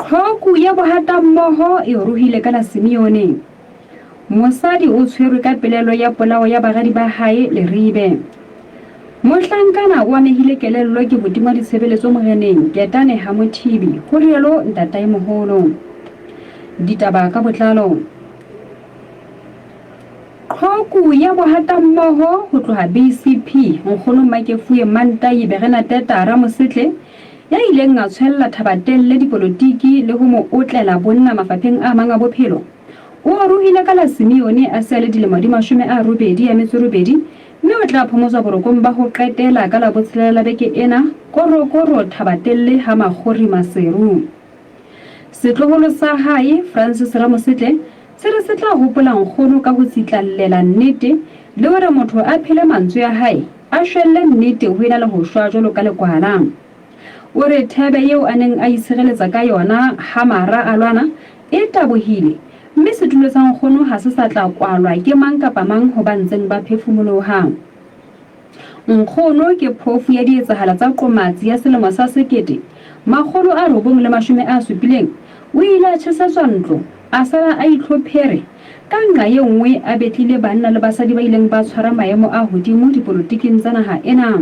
Qhoku ya bohatammoho e orohile ka la Simeone. Mosadi o tshwerwe ka pelaelo ya polao ya baradi ba hae Leribe. Mohlankana o amehile kelello ke ho tingwa ditshebeletso moreneng Ketane Hamothibi, ho rialo ntataemoholo. Ditaba ka botlalo. Qhoku ya bohatammoho ho tloha BCP, Nkgono Mmakefuye Mmantayi Berenateta Ramosetle, ya ileng a tshwella Thabatelle dipolotiki le ho mo otlela bonna mafapheng a mang a bophelo, o orohile ka la Simeone a se a le dilemo di 88 mme o tla phomotswa borokong ba ho qetela ka Labotshelela la beke ena Korokoro Thabatelle ha Makgori Maseru. Setloholo sa hae, Francis Ramosetle, se re se tla hopola nkgono ka ho tsitlallela nnete le hore motho a phele mantswe a hae, a shwelle nnete ho ena le ho shwa jwalo ka lekwala. O re thebe eo a neng a itshireletsa ka yona ha mara a lwana e tabohile mme setulo sa nkgono ha se sa tla kwalwa ke mang kapa mang ho ba ntseng ba phefumoloha. Nkgono ke phofu ya dietsahala tsa qomatsi ya selemo sa 1970. O ile a tjhesetswa ntlo, a sala a itlhophere, ka nqa ye nngwe a betlile banna le basadi ba ileng ba tshwara maemo a hodimo dipolotiking tsa naha ena.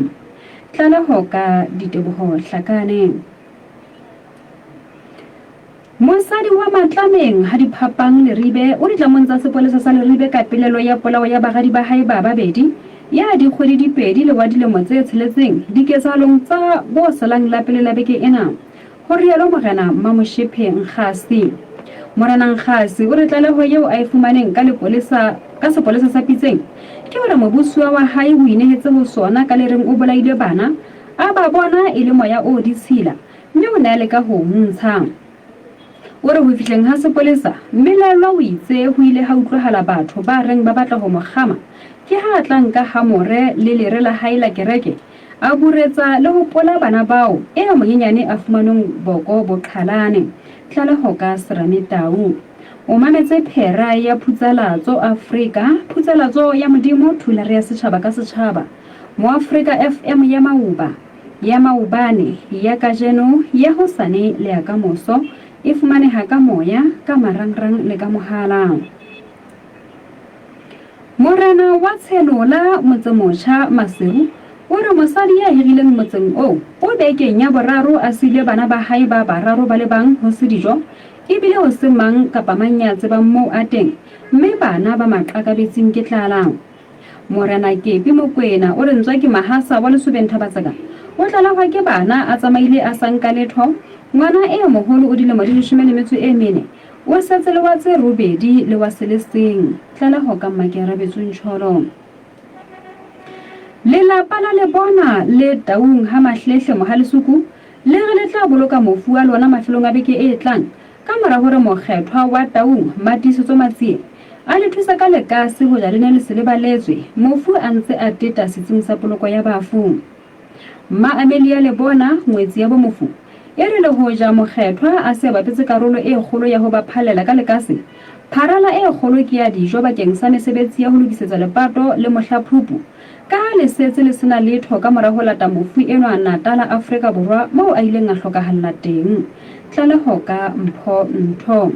Tlaleho ka Diteboho Hlakane. Mosadi wa Matlameng ha Diphapang Leribe o ditlamong tsa sepolesa sa Leribe ka pelelo ya polao ya baradi ba hae ba babedi, ya dikgwedi di pedi le wa dilemo tse tsheletseng diketsahalong tsa bo salang la pele la beke ena, ho rialo Morena Mmamoshephe Nkgasi. Morena Nkgasi o re tlaleho eo a e fumaneng ka lepolesa ka sepolesa sa Pitseng ke hore mobusuwa wa hae o inehetse ho sona ka le reng o bolaile bana a ba bona e le moya o ditshila mme o ne a leka ho o ntsha. O re ho fihleng ha sepolesa, mmelaellwa o itse ho ile ha utlwahala batho ba reng ba batla ho mo kgama, ke ha a tla nka hamore le lere la hae la kereke, a buretsa le ho pola bana bao e monyenyane a fumanweng boko bo qhalane. Tlaleho ka Serame Tau. O mametse phera ya Phutsalatso Afrika, Phutsalatso ya Modimo, Thulare ya Setjhaba ka Setjhaba, Moafrika FM ya Mauba. Ya maobane, ya kajeno, ya hosane le ya kamoso e fumaneha ka moya, ka marangrang le ka mohala. Morena wa Tshenola, Motsemotjha, Maseru, o re mosadi ya hirileng motseng oo o bekeng ya boraro a siile bana ba hae ba bararo ba le bang ho se dijo ebile ho se mang kapa mang ya tsebang moo a teng mme bana ba maqakabetsing ke tlala. Morena Kepi Mokwena o re Ntswaki Mahasa wa Lesobeng Thabatseka o tlalehwa ke bana a tsamaile a sa nka letho. Ngwana e moholo o dilemo di 14, o setse le wa tse robedi le wa se le seng. Tlaleho ka Mmakearabetswe Ncholo. Lelapa la Lebona le Taung ha Mahlehle Mohalesuku le re le tla boloka mofu wa lona mafelong a beke e tlang Ka mora hore mokgethwa wa Taung, Matiisetso Matsie, a le thusa ka lekase hoja le ne le se le baletswe, mofu a ntse a teta setsing sa poloko ya bafu. Mma Amelia Lebona, ngwetsi ya bo mofu, e re le hoja mokgethwa a se a bapetse karolo e kgolo ya ho ba phallela ka lekase, pharala e kgolo ke ya dijo bakeng sa mesebetsi ya ho lokisetsa lepato le mohla phupu, Ka ha le setse le sena letho ka mora ho lata mofu enwa Natala Afrika Borwa moo a ileng a hlokahalla teng. Tlaleho ka Mpho Ntho.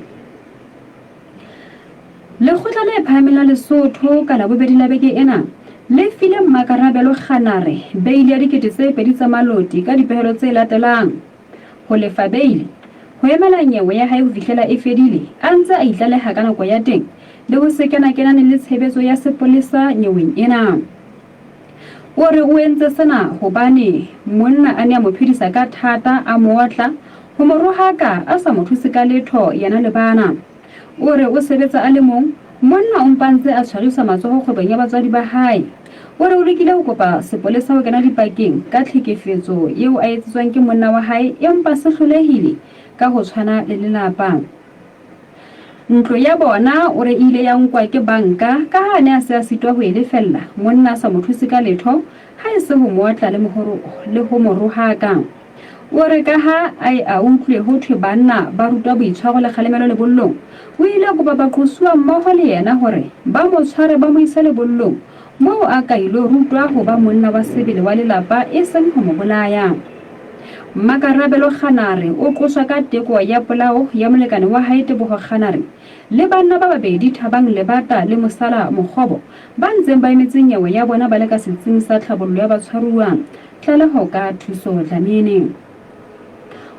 Lekgotla le Phahameng la Lesotho ka Labobedi la beke ena le file Mmakarabelo Kganare beili ya 2000 tsa Maloti ka dipehelo tse latelang. Ho lefa beili, ho emela nyewe ya hae ho fihlela e fedile a ntse a itlaleha ka nako ya teng le ho se kenakenane le tshebetso ya sepolesa nyeweng ena. O re o entse sena hobane monna a ne a mo phedisa ka thata, a mo otla, ho mo rohaka, a sa mo thuse ka letho yena le bana. O re o sebetsa a le mong, monna o mpa ntse a tshwarisa matsoho kgwebong ya batswadi ba hae. O re o lekile ho kopa sepolesa ho kena dipakeng ka tlhekefetso eo a etsetswang ke monna wa hae empa se hlolehile ka ho tshwana le lelapa. Ntlo ya bona o re e ile ya nkwa ke banka ka ha a ne a se a sitwa ho e lefella, monna a sa mo thuse ka letho ha e se ho mo otla le le ho mo rohaka. O re ka ha a e a utlwe ho thwe banna ba rutwa boitshwaro le kgalemelo lebollong, o ile a kopa baqosuwa mmoho le yena hore ba mo tshware ba mo ise lebollong moo a ka ilo rutwa ho ba monna wa sebele wa lelapa e seng ho mo bolaya. Mmakarabelo Kganare o qoswa ka teko ya polao ya molekane wa hae Teboho Kganare le banna ba babedi Thabang Lebata le Mosala Mokgobo ba ntseng ba emetse nyewe ya bona ba le ka setsing sa tlhabollo ya batshwaruwa. Tlaleho ka Thuso Dlamini.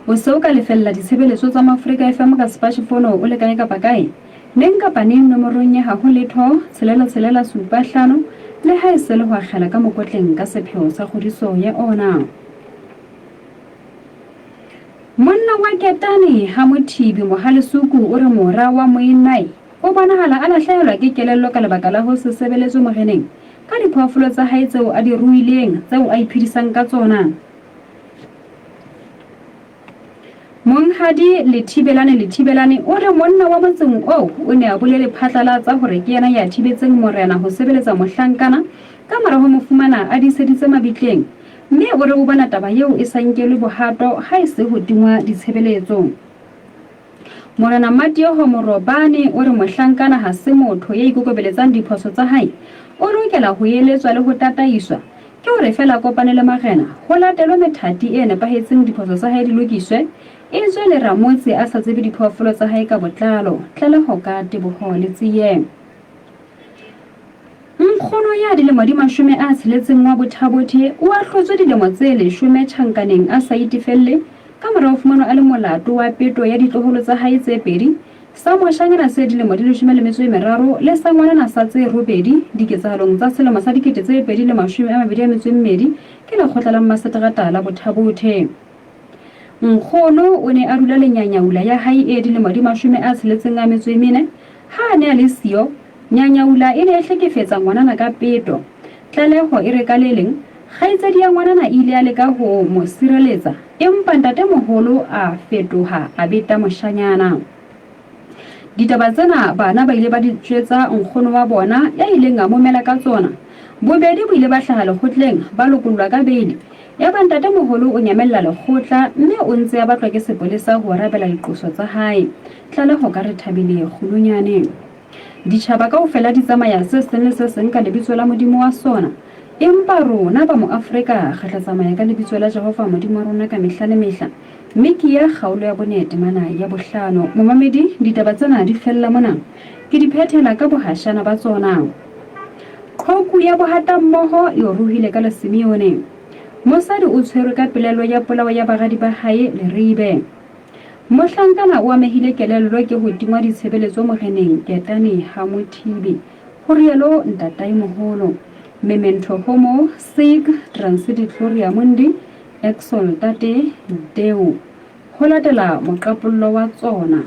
O se o ka lefella ditshebeletso tsa Mafrika FM ka sepachefono o le kae kapa kae, neng kapa neng nomorong ya haho letho, tshelela tshelela supa hlano, le ha e se le ho akgela ka mokotleng ka sepheo sa kgodiso ya ona. Monna wa Ketane ha Mothibi Mohalesuku o re mora wa moennae o bonahala a lahlehelwa ke kelello ka lebaka la ho se sebeletswe moreneng ka diphoofolo tsa hae tseo a di ruileng tseo a iphedisang ka tsona. Monghadi Lethibelane Lethibelane o re monna wa motseng oo o ne a bolele phatlalatsa hore ke yena ya thibetseng morena ho sebeletsa mohlankana ka mora ho mo fumana a diseditse mabitleng mme o re o bona taba eo e sa nkelwe bohato ha e se ho tingwa ditshebeletso. Morena Matieho Morobane o re mohlankana ha se motho ya ikokobeletsang diphoso tsa hae, o lokela ho eletswa le ho tataiswa. Ke hore feela a kopane le marena, ho latelwe methati e nepahetseng diphoso tsa hae di lokiswe, etswe le ramotse a sa tsebe diphoofolo tsa hae ka botlalo. Tlaleho ka Teboho Letsie. Nkgono ya dilemo di 60 wa Bothabothe o ahlotswe dilemo tse leshome tjhankaneng a sa itefelle ka mora ho fumanwa a le molato wa peto ya ditloholo tsa hae tse pedi, sa moshanyana se dilemo di 13 le sa ngwanana sa tse robedi diketsahalong tsa selemo sa 2022 ke lekgotla la mmaseterata la Bothabothe. Nkgono o ne a dula le nyanyaula ya hae e dilemo di 64. Ha a ne a le siyo, nyanyaula e ne e hlekefetsa ngwanana ka peto. Tlaleho e re ka le leng, kgaitsedi ya ngwanana e ile ya leka ho mo sireletsa, empa ntatemoholo a fetoha a beta moshanyana. Ditaba tsena bana ba ile ba di jwetsa nkgono wa bona ya ileng a momela ka tsona. Bobedi bo ile ba hlaha lekgotleng, ba lokollwa ka beili. Yaba ntatemoholo o nyamella lekgotla mme o ntse a batlwa ke sepolesa ho arabela diqoso tsa hae. Tlaleho ka Rethabile Kgulunyane. Ditjhaba kaofela di tsamaya se seng le se seng ka lebitso la modimo wa sona, empa rona ba Moafrika re tla tsamaya ka lebitso la Jehova Modimo wa rona ka mehla le mehla. Mekia kgaolo ya bone temana ya bohlano. Momamedi, ditaba tsena di fella mona. Ke di phethela ka bohashana ba tsona. Qhoku ya bohatammoho e ruhile ka Lesimeone. Mosadi o tshwerwe ka pelaelo ya polao ya baradi ba hae Leribe. Mohlankana o amehile kelello ke ho tingwa ditshebeletso moreneng Ketane ha Mothibi, ho rialo ntataemoholo. Memento homo sic transit gloria mundi exultate Deo, ho latela moqapollo wa tsona.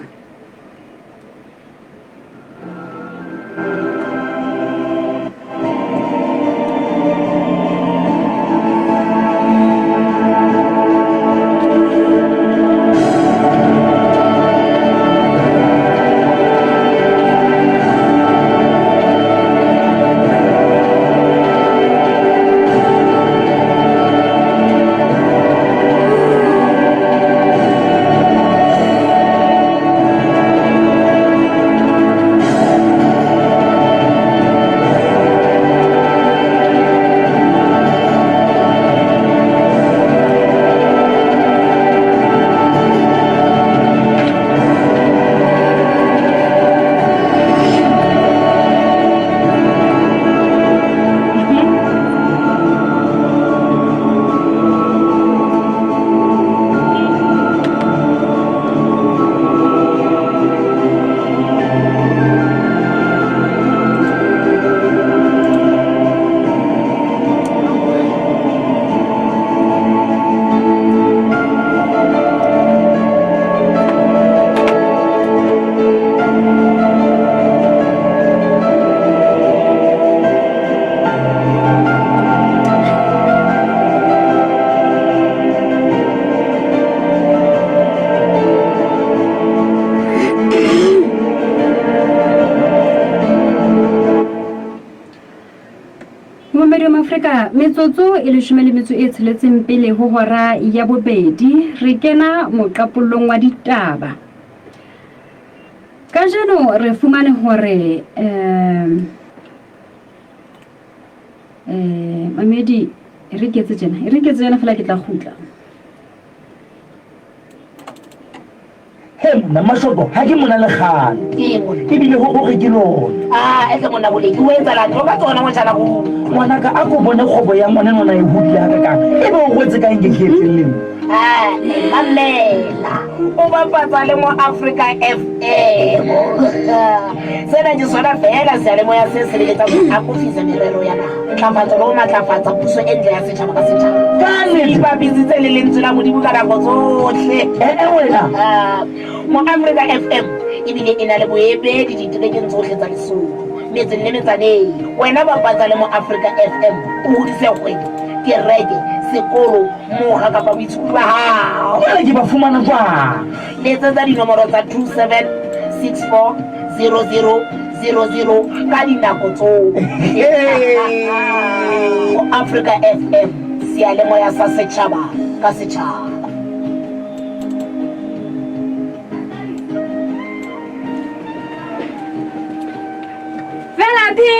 Momamedi wa Maafrika, metsotso e leshome le metso e tsheletseng pele ho hora ya bobedi re kena moqapollong wa ditaba. Kajeno re fumane hore um um mamedi e re ke etse tjena, e re ke etse tjena fela ke tla kgutla. He monna Mashoto, ha ke mona le kgale. Ke monna. Ebile ho hore ke lona. Ah, etle monna Boleki, o etsalang? Tlo ka tsona motjhana go. Ngwanaka, a ko bone kgwebo ya ngwana enwana e hodile hakakang. Ebe o rwetse ka eng ke kgetseng le nna? Ah, mamela. O bapatsa le mo Africa FM. Sena ke sona feela seyalemoya se sebeletsang ho akofisa merero ya naha, ntlafatso le ho matlafatsa puso e ntle ya setjhaba ka setjhaba. Ka nnete. Ipapisitse le lentswe la Modimo ka nako tsohle. Ee wena. Ah, Mo Africa FM ebile e na le boemedi diterekeng tsohle tsa Lesotho, metseng le metsaneng. Wena bapatsa le Mo Africa FM o hodise kgwebo, kereke, sekolo, moga kapa boitshokodi ba hao. Jwale ke ba fumana jwang? Letsetsa dinomoro tsa 2764 0000 ka dinako tsohle. Mo Africa FM, seyalemoya sa setjhaba ka setjhaba. Velaphi!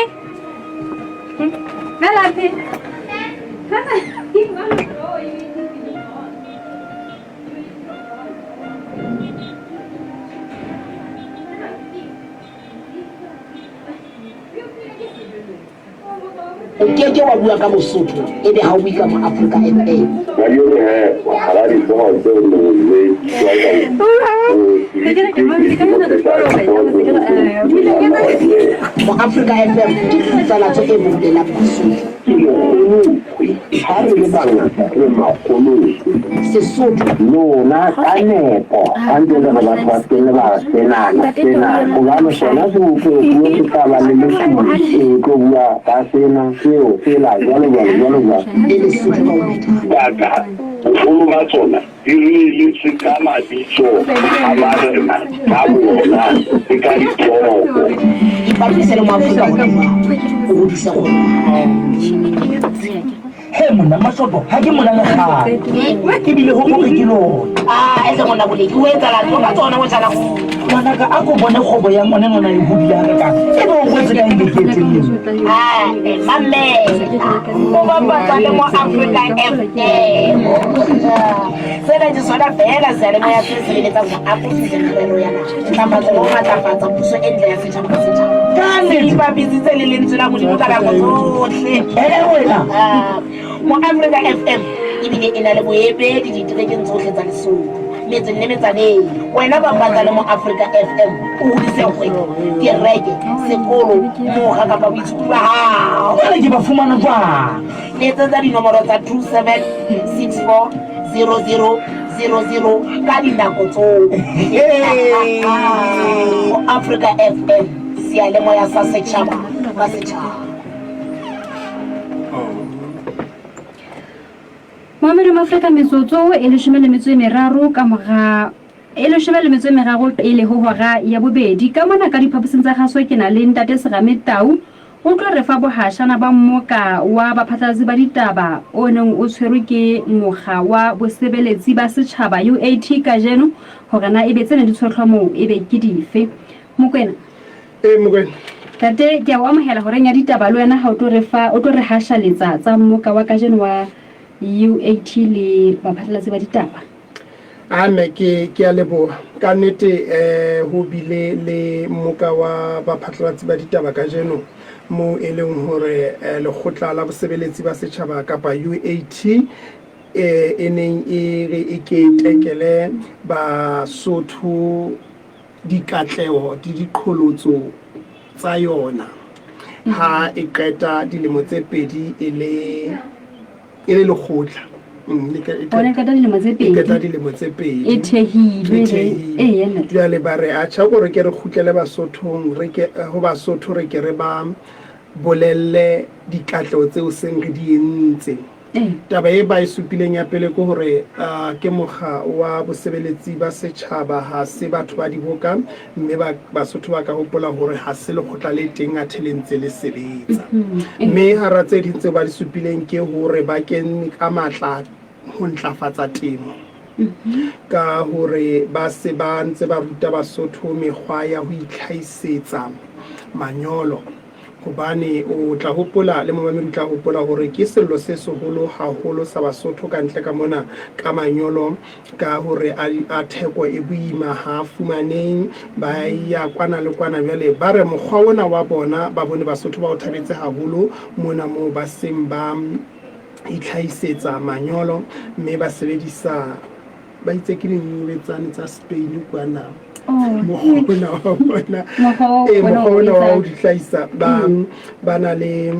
Velaphi! O ke ke wa bua ka Mosotho ebe ha o bue ka Moafrika FM. Moafrika FM ke kgutsalatso e boulelang Basotho. Ke mokgolokwe, ha re le bangata re makgolokwe. Sesotho. Lona ka nepo ha ntse le re batho ba se le ba senana sena, hobane sona sebopeho se tla ba le lesedi, e tlo bua ka sena, seo, sela, jwalo jwalo, jwalo jwalo. Le Lesotho ka ho phethana. Baka, boholo ba tsona di reeletswe ka mabitso a marena ka boona le ka ditoropo. Ipapise le Moafrika hona jwale, o hodise kgwebo ya hao. He monna Mashoto, ha ke mona le kgale. Ebile ho hore ke lona. Ah, etle monna Boleki, o etsalang? Tlo ka tsona motjhana go. Ngwanaka, a ko bone kgwebo ya ngwana enwana e hodile hakakang. Ebe o rwetse ka eng beke e tseng le nna? Ah, mamela. O bapatsa le mo Africa FM. Sena ke sona feela seyalemoya se sebeletsang ho akofisa merero ya naha, ntlafatso le ho matlafatsa puso e ntle ya setjhaba ka setjhaba. Ka nnete. Ipapisitse le lentswe la Modimo ka nako tsohle. Ee wena. Ah, Mo Africa FM ebile e na le boemedi diterekeng tsohle tsa Lesotho, metseng le metsaneng. Wena bapatsa le Mo Africa FM o hodise kgwebo, kereke, sekolo, moga kapa boitshokodi ba hao. Jwale ke ba fumana jwang? Letsetsa dinomoro tsa 2764 0000 ka dinako tsohle. Mo Africa FM, seyalemoya sa setjhaba ka setjhaba. Moamedi wa Afrika metsotso e leshome le metso e meraro ka mora e leshome le metso e meraro pele ho hora ya bobedi. Ka mona ka diphaposing tsa kgaso ke na le Ntate Serame Tau, o tlo re fa bohashana ba mmoka wa baphatlalatsi ba ditaba o neng o tshwerwe ke mokga wa bosebeletsi ba setjhaba UAT kajeno, hore na ebe tse neng di tshohlwa moo ebe ke dife. Mokwena. Ee, Mokwena. Ntate, ke a o amohela horeng ya ditaba le wena ha o tlo re fa, o tlo re hashaletsa tsa mmoka wa kajeno wa UAT le baphatlalatsi ba ditaba. A mme ke ke a leboha. Ka nnete eh ho bile le mmoka wa baphatlalatsi ba ditaba kajeno moo e leng hore eh, lekgotla la bosebeletsi ba setjhaba kapa UAT eh, e neng e re e ke e tekele Basotho dikatleho le diqholotso tsa yona ha e qeta dilemo tse pedi e le e le lekgotla. Mm, e e Bona qeta dilemo tse e pedi. qeta dilemo tse pedi. E thehilwe E le thehilwe. ee, nnete. Jwale ba re atjha ko re ke re kgutlele Basothong, re ke ho Basotho re ke re ba bolelle dikatleho tseo seng re di entse. Taba e ba e supileng ya pele ke hore ke mokga wa bosebeletsi ba setjhaba, ha se batho ba diboka, mme ba Basotho ba ka hopola hore ha se lekgotla le teng athe le ntse le sebetsa. Mme hara tse ding tseo ba di supileng ke hore ba kene ka matla ho ntlafatsa temo ka hore ba se ba ntse ba ruta Basotho mekgwa ya ho itlhahisetsa manyolo. Hobane o tla hopola, le momamedi o tla hopola hore ke sello se seholo haholo sa Basotho ka ntle ka mona ka manyolo, ka hore a, a theko e boima, ha a fumaneng, ba ya kwana le kwana. Jwale ba re mokgwa ona wa bona ba bone Basotho ba o thabetse haholo mona moo ba seng ba itlhahisetsa manyolo mme ba sebedisa ba itse ke dinwebetsane tsa Spain kwana. Oh, Mokgwa ona wa bona, Mokgwa ee, ona mokgwa wa ona wa etsa. ho di hlahisa, ba ba na le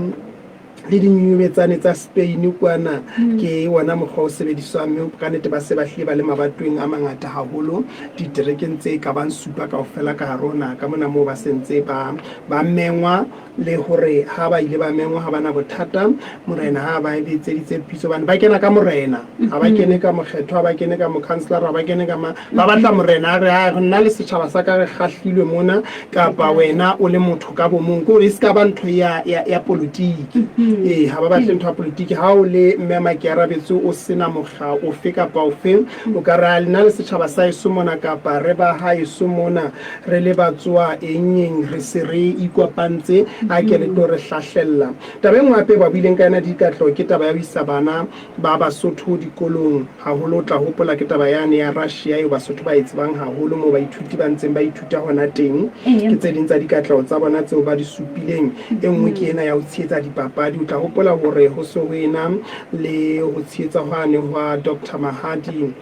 le dinwebetsane tsa Spain kwana, ke ona mokgwa o sebediswang, mme ka nnete ba se ba hlile ba le mabatoweng a mangata haholo diterekeng tse ka bang supa kaofela ka hare ho naha ka mona, moo ba sentse ba ba mengwa, le hore ha ba ile ba mengwa ha ba na bothata. Morena ha ba bitseditse pitso, bane ba kena ka morena, ha ba kene ka mokgetho, ha ba kene ka mokhanselara, ha ba kene ka ma, ba batla morena a re, a nna le setjhaba sa ka re kgahlilwe mona, kapa wena o le motho ka bomong, ke hore e se ka ba ntho ya, ya, ya politiki. Ee, ha ba batle ntho ya politiki. Ha o le mme Makearabetse o sena mokga ofe kapa ofe, o ka re, a nna le setjhaba sa heso mona, kapa re ba haeso mona, Re le ba tsoa eng-eng, re se re ikopantse, a ke le tlo re hlahlella. Taba e nngwe hape ba buileng ka yona dikatleho ke taba ya ho isa bana ba Basotho dikolong. Haholo o tla hopola ke taba yane ya Russia eo Basotho ba e tsebang haholo, moo baithuti ba ntseng ba ithuta hona teng. Ke tse ding tsa dikatleho tsa bona tseo ba di supileng. E nngwe ke ena ya ho tshehetsa dipapadi. O tla hopola hore ho se ho ena le ho tshehetsa hwane hwa Doctor Mahadi,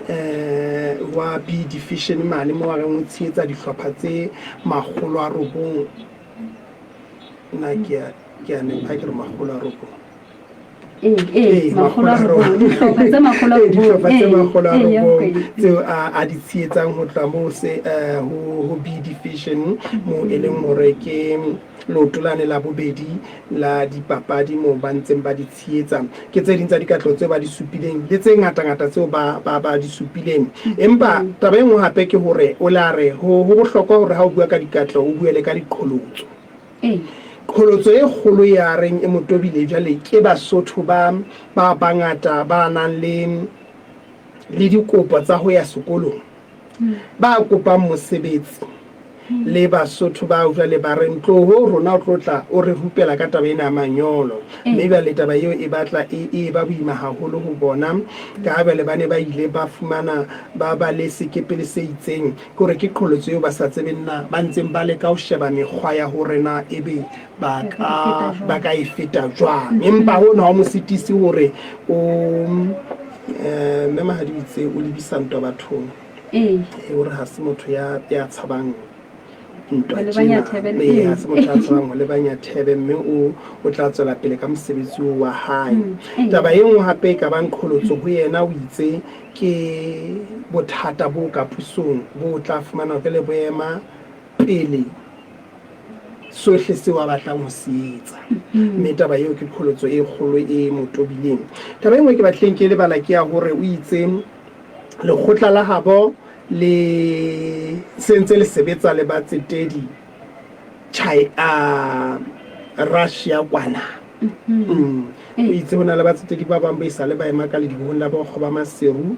eh wa B division mane mo a reng o tshehetsa dihlopha tse 900. Nna ke a ke a nepa ke re 900. Ee, 900, dihlopha tse 900, dihlopha tse 900 tseo a di tshehetsang ho tloha moo se ho B division, moo e leng hore ke leoto lane la bobedi la dipapadi moo ba ntseng ba di tshehetsa. Ke tse ding tsa dikatleho tseo ba di supileng le tse ngatangata tseo ba, ba, ba di supileng. Empa taba e nngwe hape ke hore o la re ho, ho bohlokwa hore ha o bua ka dikatleho o bue le ka diqholotso. Qholotso e kgolo ya reng e mo tobile jwale ke Basotho ba, ba bangata ba nang le, le dikopo tsa ho ya sekolong, ba kopang mosebetsi, le Basotho bao jwale ba reng tloho rona o tlo tla o re rupela ka taba ena ya manyolo. Mme jwale taba eo e batla e e ba boima haholo ho bona, ka ha jwale ba ne ba ile ba fumana ba ba le sekepele se itseng. Ke hore ke qholotso eo ba sa tsebeng na ba ntseng ba leka ho sheba mekgwa ya hore na ebe ba ka ba ka e feta jwang. Empa hona ha o mo sitise hore o Mme Mahadi o itse o lebisa ntwa bathong. Ee. E o re ha se motho ya ya tshabang ntwa Ho lebanya tjena. thebe. Ee, ha se motho ya tshabang ho lebanya thebe, mme o o tla tswela pele ka mosebetsi oo wa hae. Ee. Taba e nngwe hape e ka bang qholotso ho yena, o itse ke bothata bo ka pusong bo tla fumana hore le bo ema pele sohle seo a batlang ho se etsa. Mme taba eo ke qholotso e kgolo e mo tobileng. Taba e nngwe ke batlileng ke e lebala ke ya hore o itse lekgotla la habo le sentse le sebetsa le batsetedi China, Russia kwana. O itse ho na le batsetedi ba bang ba isale ba ema ka ledibohong la bonkgo ba Maseru,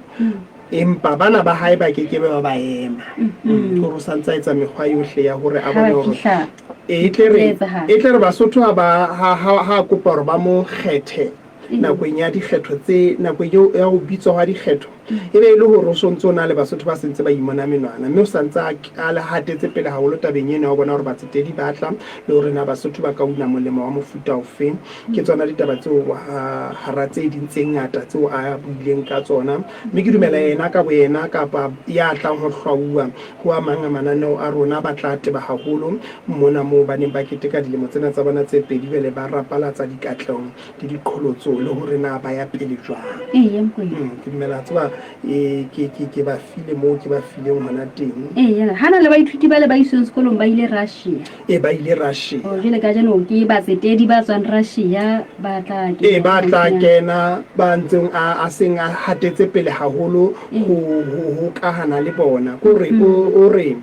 empa bana ba hae ba ke ke be ba ba ema. Ke hore o sa ntse a etsa mekgwa yohle ya hore a Ha ba bone hore fihla, e tle re e etsahala. e tle re Basotho ha ba ha ha ha kopa hore ba mo kgethe nakong ya dikgetho tse nakong eo ya ho bitswa hwa dikgetho, e be e le hore o so ntse o na le Basotho ba sentse ba imona menwana, mme o sa ntse a le hatetse pele haholo tabeng ena ya ho bona hore batsetedi ba tla le hore na Basotho ba ka una molemo wa mofuta ofe. Ke tsona ditaba tseo hara tse ding tse ngata tseo a buileng ka tsona, mme ke dumela yena ka boyena kapa ya tlang ho hlwauwa ho a mang a mananeo a rona ba tla teba haholo mona moo ba neng ba keteka dilemo tsena tsa bona tse pedi jwale ba rapalatsa dikatlehong le diqholotso le hore na ba ya pele jwang. Eya, Mokwena. Ke dumela tseba e ke ke ke ba file moo ke ba fileng hona teng. Eya, hana le baithuti ba le ba isweng sekolong ba ile Russia. E ba ile Russia. Oh, jwale kajeno ke batsetedi ba tswang Russia ba tla kena. E ba tla kena ba ntseng a a seng a hatetse pele haholo ho ho hokahana le bona. Ke hore o o re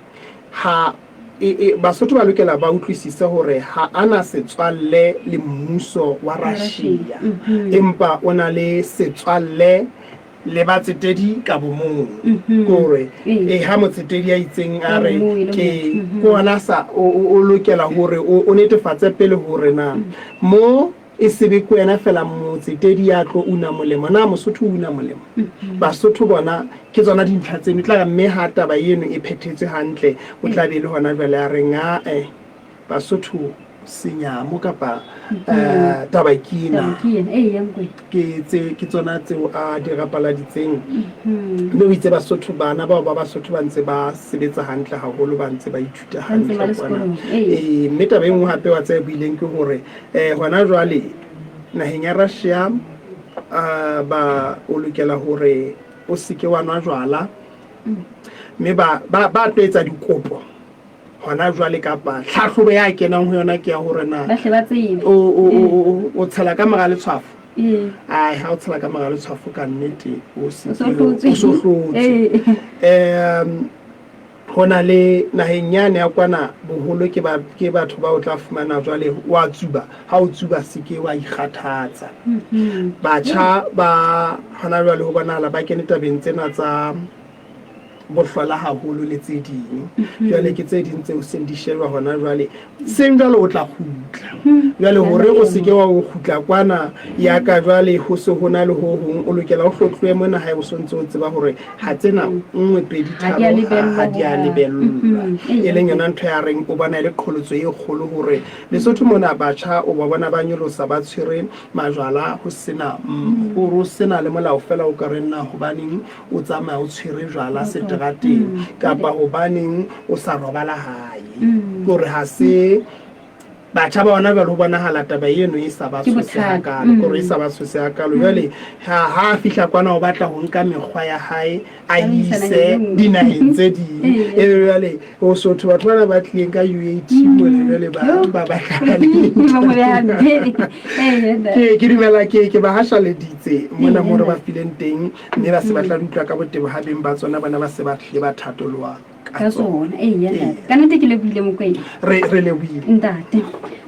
ha E, e, Basotho ba lokela ba utlwisise hore ha a na setswalle le mmuso wa Russia, empa o na le setswalle Le batsetedi ka bomong ke hore e ha motsetedi a itseng a re ke ke ona sa o lokela hore o netefatse pele hore na mo e sebe ke wena fela motsetedi ya tlo una molemo na Mosotho o una molemo. Basotho bona ke tsona dintlha tseno tla mme ha taba eno e phethetswe hantle o tla be le hona jwale a reng ae Basotho senyamo kapa um taba ke ena. Ke tse ke tsona tseo a di rapaladitseng. Mme o itse Basotho bana bao ba Basotho ba ntse ba sebetsa hantle haholo, ba ntse ba ithuta hantle kwana. Ee, mme taba e nngwe hape wa tse buileng ke hore um hona jwale naheng ya Russia um ba o lokela hore o seke wa nwa jwala mme ba ba ba tlo etsa dikopo hona jwale kapa tlhahlobo ya kenang ho yona ke ya hore na Ba hle ba tsebe. o o o o tshela ka mora letshwafo. Ee. Ai ha o tshela ka mora letshwafo ka nnete o se O so hlotswe. o so hlotswe. Ee. Ho na le naheng yane ya kwana boholo ke ba ke batho ba o tla fumana jwale wa tsuba ha o tsuba se ke wa ikgathatsa. Batjha ba hona jwale ho bonahala ba kene tabeng tsena tsa bohlola haholo le tse ding. Jwale ke tse ding tseo seng di shejwa hona jwale. Seng jwale o tla kgutla. Jwale hore o se ke wa o kgutla kwana ya ka jwale ho se ho na le ho hong o lokela o hlotloe mona hae o sontse o tseba hore ha tsena nngwe pedi tharo ha di a lebellwa. E leng yona ntho ya reng o bona e le qholotso e kgolo hore Lesotho mona batjha o ba bona ba nyolosa ba tshwere majwala ho sena ho sena le molao fela o ka reng na hobaneng o tsamaya o tshwere jwala seterateng kapa hobaneng o sa robala hae. Ke hore ha se batjha ba hona jwale ho bonahala taba eno e sa ba tshose hakalo, ke hore e sa ba tshose hakalo. Jwale ha ha a fihla kwana o batla ho nka mekgwa ya hae a ise dinaheng tse ding. Ebe jwale o sotho batho bana ba tlileng ka UAT mona jwale ba ba batla ke ke dumela ke ke ba hashaleditse mona mo re ba fileng teng mme ba se ba tla utlwa ka botebo ha beng ba tsona bona ba se ba tlile ba thatoloha ka tsona. Ee, ntate, ka nnete ke lebohile Mokwena. Re re lebohile ntate.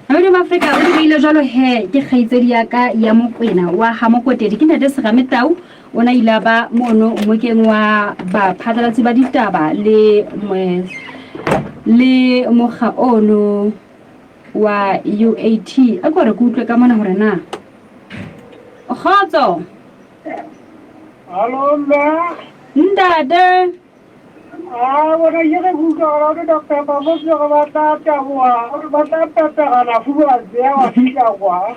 Mamedi wa Afrika o di beile jwalo he ke kgaitsedi ya ka ya Mokwena wa ha Mokotedi ke ntate Serame Tau o na ile a ba mono mmokeng wa baphatlalatsi ba ditaba le le mokga ono wa UAT. A ko re ke utlwe ka mona hore na kgotso. Hallo mme. Ntate. Ah, bona ke re kutlwa gore gore Doctor Mamotse gore ba tla taboa, ba tla pepegana fubatse ya wa fihla kwa.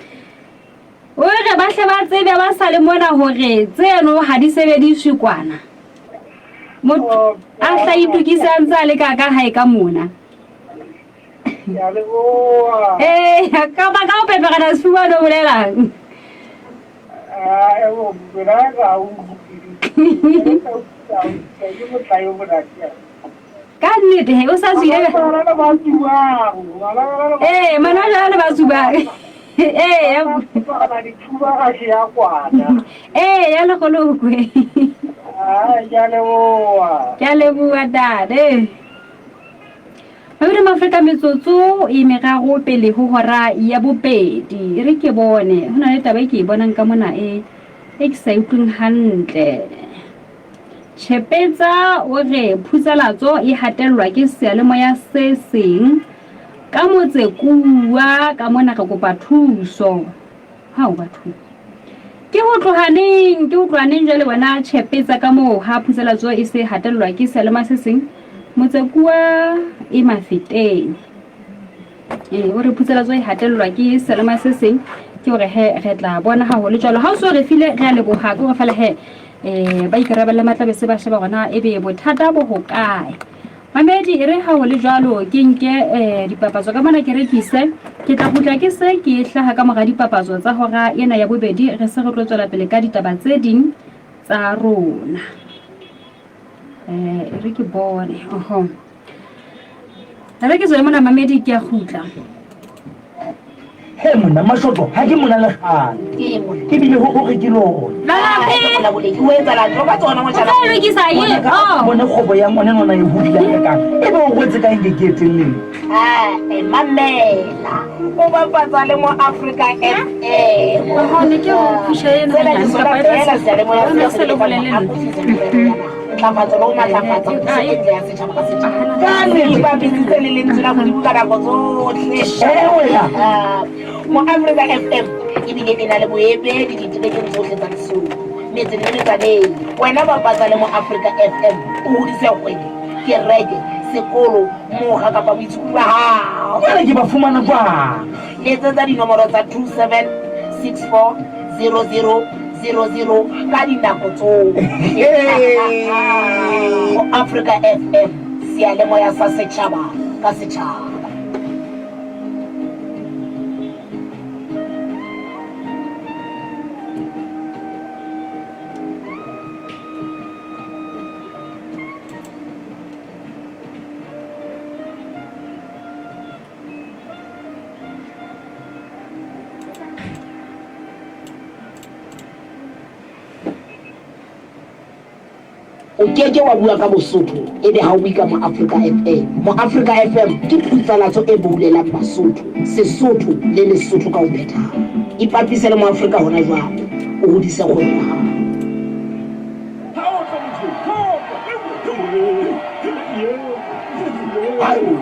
O re ba hle ba tsebe ba sa le mona hore tseno ha di sebediswe kwana. Motho a hla itokise a ntse a le ka ka hae ka mona. Ke a leboha. Ee, ka ba ka o pepegana sefuba no bolelang. Ah, e bo wena ga o utlwe. Ke motlae o monate. Ka nnete he o sa tswile. Bana ba tsubang, bana ba Ee, mana jwale ba tsubang. Ee, ba dithuba ga se ya kwana. Ee, ya legolokwe. Ah, ke a leboha. Ke a leboha tate. Mabedi Maafrika metsotso e meraro pele ho hora ya bobedi. E re ke bone, ho na le taba e ke e bonang ka mona e e ke sa e utlweng hantle. Tjhepetsa o re phutsalatso e hatellwa ke seyalemoya se seng ka motse kuwa ka mona re kopa thuso. Hao batho. Ke ho tloha neng, ke ho tloha neng jwale wena Tjhepetsa ka moo ha phutsalatso e se hatellwa ke seyalemoya se seng Motsekuwa e Mafeteng. Ee, o re phutsalatso e hatellwa ke selema se seng ke hore he re tla bona ha ho le jwalo. Ha o so re file re a leboha ke hore fela he ba ikarabelle matlabese ba sheba hore na ebe bothata bo hokae. Mamedi e re ha ho le jwalo ke nke dipapatso ka mona ke rekise ke tla kgutla ke se ke hlaha ka mora dipapatso tsa hora ena ya bobedi re se re tlo tswela pele ka ditaba tse ding tsa rona. E re ke bone oho re ke tswele mona mamedi ke a kgutla. He He monna Mashoto, ha ke mona le kgale. Ebile ho hore ke lona. Bone kgwebo ya ngwana nona e hodile hakakang. Ebe o rwetse ka eng ke etelleng? Mamela, o bapatsa le mo Africa FM. Tsena ke sona feela seyalemoya se se lekang ho akofisa merero ya naha, ntlafatso le ho matlafatsa puso e ntle ya setjhaba ka setjhaba. Ka nnete. Ipapisitse le lentswe la Modimo ka nako tsohle. Eh, wena. Ah, Mo Africa FM ebile e na le boemedi diterekeng tsohle tsa Lesotho, metseng le metsaneng. Wena bapatsa le mo Africa FM, o hodise kgwebo, kereke, sekolo, mokga kapa boitshokodi ba hao. Jwale ke ba fumana jwang? Letsetsa dinomoro tsa 2764 00 00 ka dinako tsohle. Ho Africa FM, seyalemoya sa setjhaba ka setjhaba. O ke ke wa bua ka Bosotho ebe ha o bue ka Moafrika FM. Moafrika FM ke phutsalatso e boulelang Basotho, Sesotho le Lesotho ka ho phethahala. Ipapise le Moafrika hona jwale, o hodise kgwebo ya hao.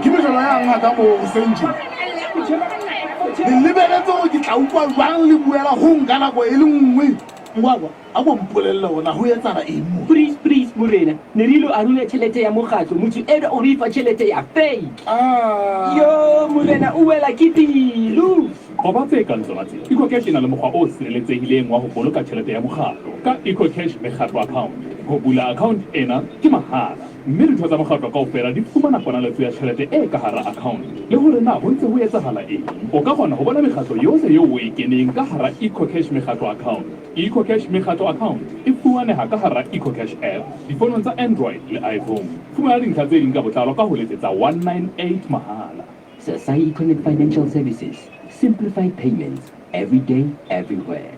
Ke mejolo ya ngaka mo hoseng tje. Le lebeletse hore ke tla utlwa jwang le buela ho nka nako e le nngwe. Ngwakwa, a ko mpolelle hore na ho etsahala eng mo. Please please morena, ne re ilo arula tjhelete ya mokgatlo, motho enwa o re fa tjhelete ya fake. Yo morena o wela ke pilu. Qoba tse kang tsona tsena. EcoCash e na le mokgwa o sireletsehileng wa ho boloka tjhelete ya mokgatlo ka EcoCash Mekgatlo Account. Ho bula account ena ke mahala mme ditho tsa mokgatlo kaofela di fumana ponaletso ya tjhelete e ka hara account le hore na ho ntse ho etsahala eng. O ka kgona ho bona mekgatlo yohle eo o e keneng ka hara EcoCash Mekgatlo Account. EcoCash Mekgatlo Account e fumaneha ka hara EcoCash app difonong tsa Android le iPhone. Fumana dintlha tse ding ka botlalo ka ho letsetsa 198 mahala. Sasai Econet Financial Services, simplified payments every day, everywhere.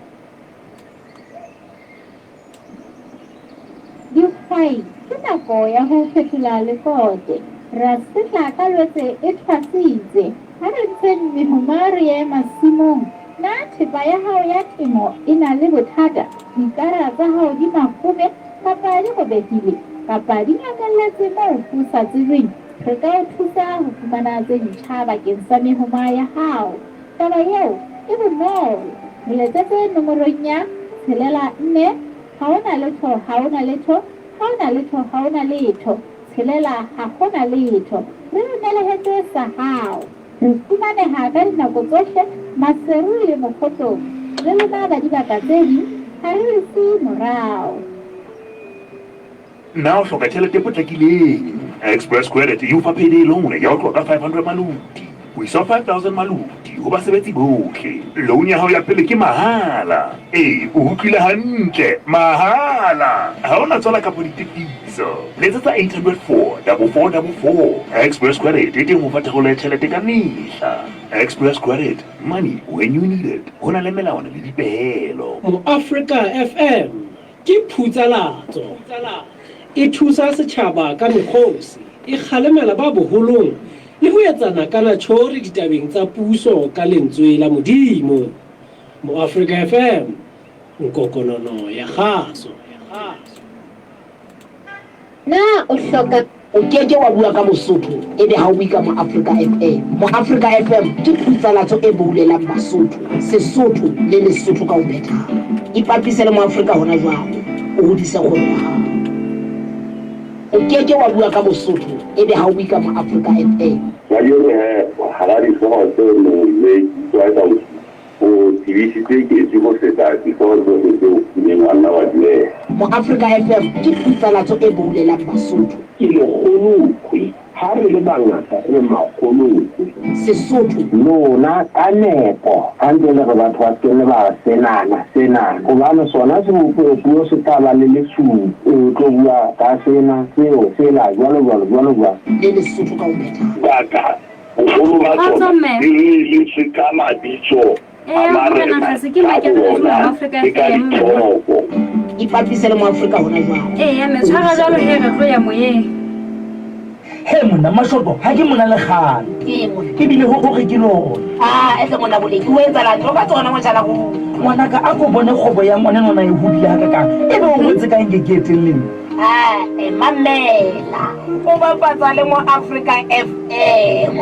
Dihwai, ke nako ya ho fetola lekote. Ra setla ka Lwetse e thwasitse. Ha re ntsheng mehoma re ye masimong. Na thepa ya hao ya temo e na le bothata? Dikara tsa hao di mafome kapa di robehile kapa di nyamelletse moo ho sa tsejweng? Re ka o thusa ho fumana tse ntjha bakeng sa mehoma ya hao. Taba eo e bonolo. Re letsetse nomorong ya tshelela nne ha ho na letho ha ho na letho ha ho na letho ha ho na letho tshelela ha ho na letho. Re o nelehetse sa hao. Re fumaneha ka dinako tsohle Maseru le Mokgotlong. Le lona ba dibaka tse ding ha re le siye morao. Na o hloka tjhelete e potlakileng? Express Credit e o fa payday loan ya ho tloha ka 500 maluti ho isa ho 5000 maluti ho basebetsi bohle. Loan ya hao ya pele ke mahala. Ee, o utlwile hantle, mahala! Ha ho na tswala kapa ditefiso. Letsetsa 804 4444. Express Credit e teng ho fa tharollo ya tjhelete ka mehla. Express Credit, money when you need it. Ho na le melawana le dipehelo. Moafrika FM Ke phutsalatso. E thusa setjhaba ka mekgosi, e kgalemela ba boholong le ho etsana ka natjhori ditabeng tsa puso ka lentswe la Modimo. Moafrika FM, nkokonono ya kgaso. Na o hloka. O ke ke wa bua ka Bosotho ebe ha o bue ka Moafrika FM. Moafrika FM ke phutsalatso e boulelang Basotho, Sesotho le Lesotho ka ho phethahala. Ipapise le Moafrika hona jwale, o hodise kgwebo ya hao. O ke ke wa bua ka Bosotho ebe ha o bue ka Moafrika FM. Kajeno he, hara dihlooho tseo neng le utlwa eka o O tebisitse ketsi ho feta dihlooho tsohle tseo o kileng wa nna wa di beha. Moafrika FM ke phutsalatso e boulelang Basotho. Ke lekgolokwe, ha re le bangata re makgolokwe. Sesotho. Lona ka nepo ha ntse le re batho ba se ke ba senana, senana, hobane sona sebopeho puo se tla ba le lesupi, o tlo bua ka sena, seo, sela, jwalo jwalo, jwalo jwalo. Le Lesotho ka ho phethahala. Baka. Boholo ba Kgotso, tsona mme. di reeletswe ka mabitso a Eya, morena marena Nkgase, ke ka Mike boona Re Afrika le ka FM. dithoko. Ipapise le Moafrika hona jwale. Eya, mme tshwara jwalo he re tlo ya moyeng. He monna Mashoto, ha ke mona le kgale. Ke monna. Ebile ho hore ke lona. Ah, etle monna Boleki, o etsalang? Tlo ka tsona motjhala ruri. Ngwanaka, a ko bone kgwebo ya ngwanenwa na e hodile hakakang. Ebe o ngotse kang ke ke eteng le nna? Ah, eh, mamela. O bapatsa le mo Africa FM.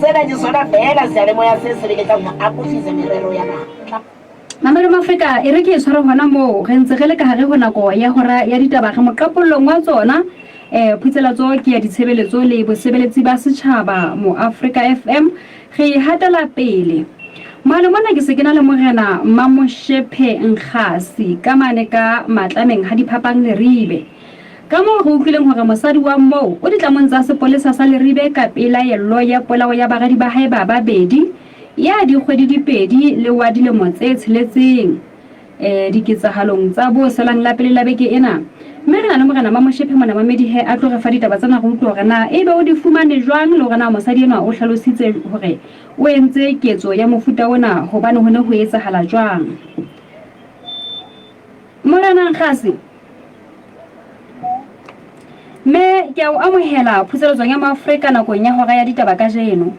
Sena ke sona feela seyalemoya se sebeletsang ho akofisa merero ya naha. Mamelo Mafrika, e re ke e tshware hona moo re ntse re le ka hare ho nako ya hora ya ditaba re moqapollong wa tsona. Eh, phutselatso ke ya ditshebeletso le bosebeletsi ba setjhaba mo Afrika FM re e hatela pele. Moale mona ke se ke na le morena Mmamoshephe Nkgasi ka mane ka Matlameng ha Diphapang Leribe. Ka moo re utlwileng hore mosadi wa moo o ditlamong tsa sepolesa sa Leribe ka pelaello ya polao ya baradi ba hae ba babedi ya dikgwedi di pedi le wa dilemo tse tsheletseng e diketsahalong tsa bo selang la pele la beke ena. Mme re na le Morena Mamoshephe mona mamedi he a tlo re fa ditaba tsena re utlwe hore na ebe o di fumane jwang le hore na mosadi enwa o hlalositse hore o entse ketso ya mofuta ona hobane ho ne ho etsahala jwang. Morena Nkgase. Mme ke a o amohela phuseletsong ya Maafrika nakong ya hora ya ditaba kajeno.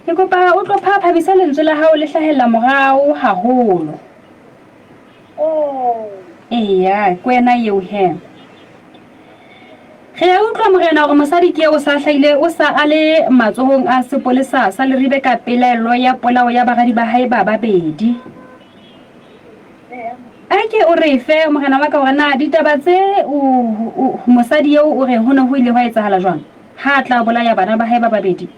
Ke kopa o tlo phaphamisa lentswe la hao le hlahella morao haholo. Eya, ke wena eo he. Re a utlwa morena hore mosadi ke o sa hlahile o sa a le matsohong a sepolesa sa Leribe ka pelaello ya polao ya baradi ba hae ba babedi. A ke o re fe morena wa ka hore na ditaba tse o mosadi eo o re ho ne ho ile hwa etsahala jwang ha a tla bolaya bana ba hae ba babedi.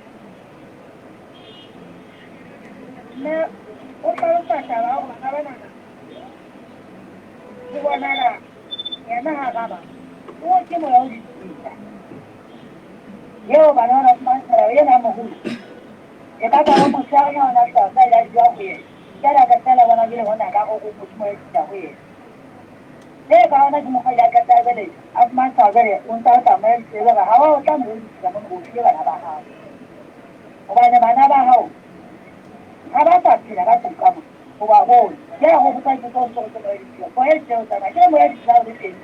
Mme o hlalosa taba ya hore bana banana ho bonala yena ha ba ba o ke moya o ditshila. Eo bana ba ba fumantshela yena moholo. E ka ba motshehare ona hlwahlwa ya jwa ho yena. Jwale a ka qala bona jwale hona ka go go Modimo ya tla ho yena. Le ka ona ke mokgwa ya ka tla jwale a fumantsha jwale o ntsa o tsamaya tsebe ha wa o tla mo o mo o file bana ba hao. Hobane bana ba hao ha ba sa phela ka tlung ka mo o ba bone. Ya go botsa ke tso ntse go moya ditshila. Moya ditshila o tsamaya ke moya ditshila o le teng.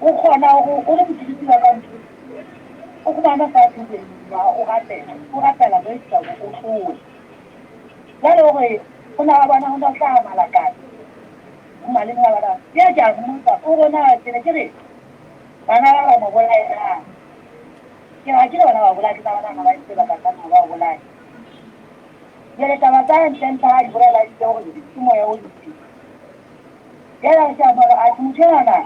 O kgona go o le motho wa ka ntho. O khumana fa thoko o rapela. O rapela moya ditshila o tlohe. Jwale hore o na bona ho na hlaha malakane. Ho maleng wa bana. Ke a ja mmotsa o rona ke ne ke re bana ba ba mo bolaya. Ke ha ke le bana ba bolaya ke tsa bana ha ba ntse ba ka tla ba bolaya. Jwale taba tsa ntle ntle ha di bolela di hore ke moya o ditshila. Jwale ke a mora a motho enwana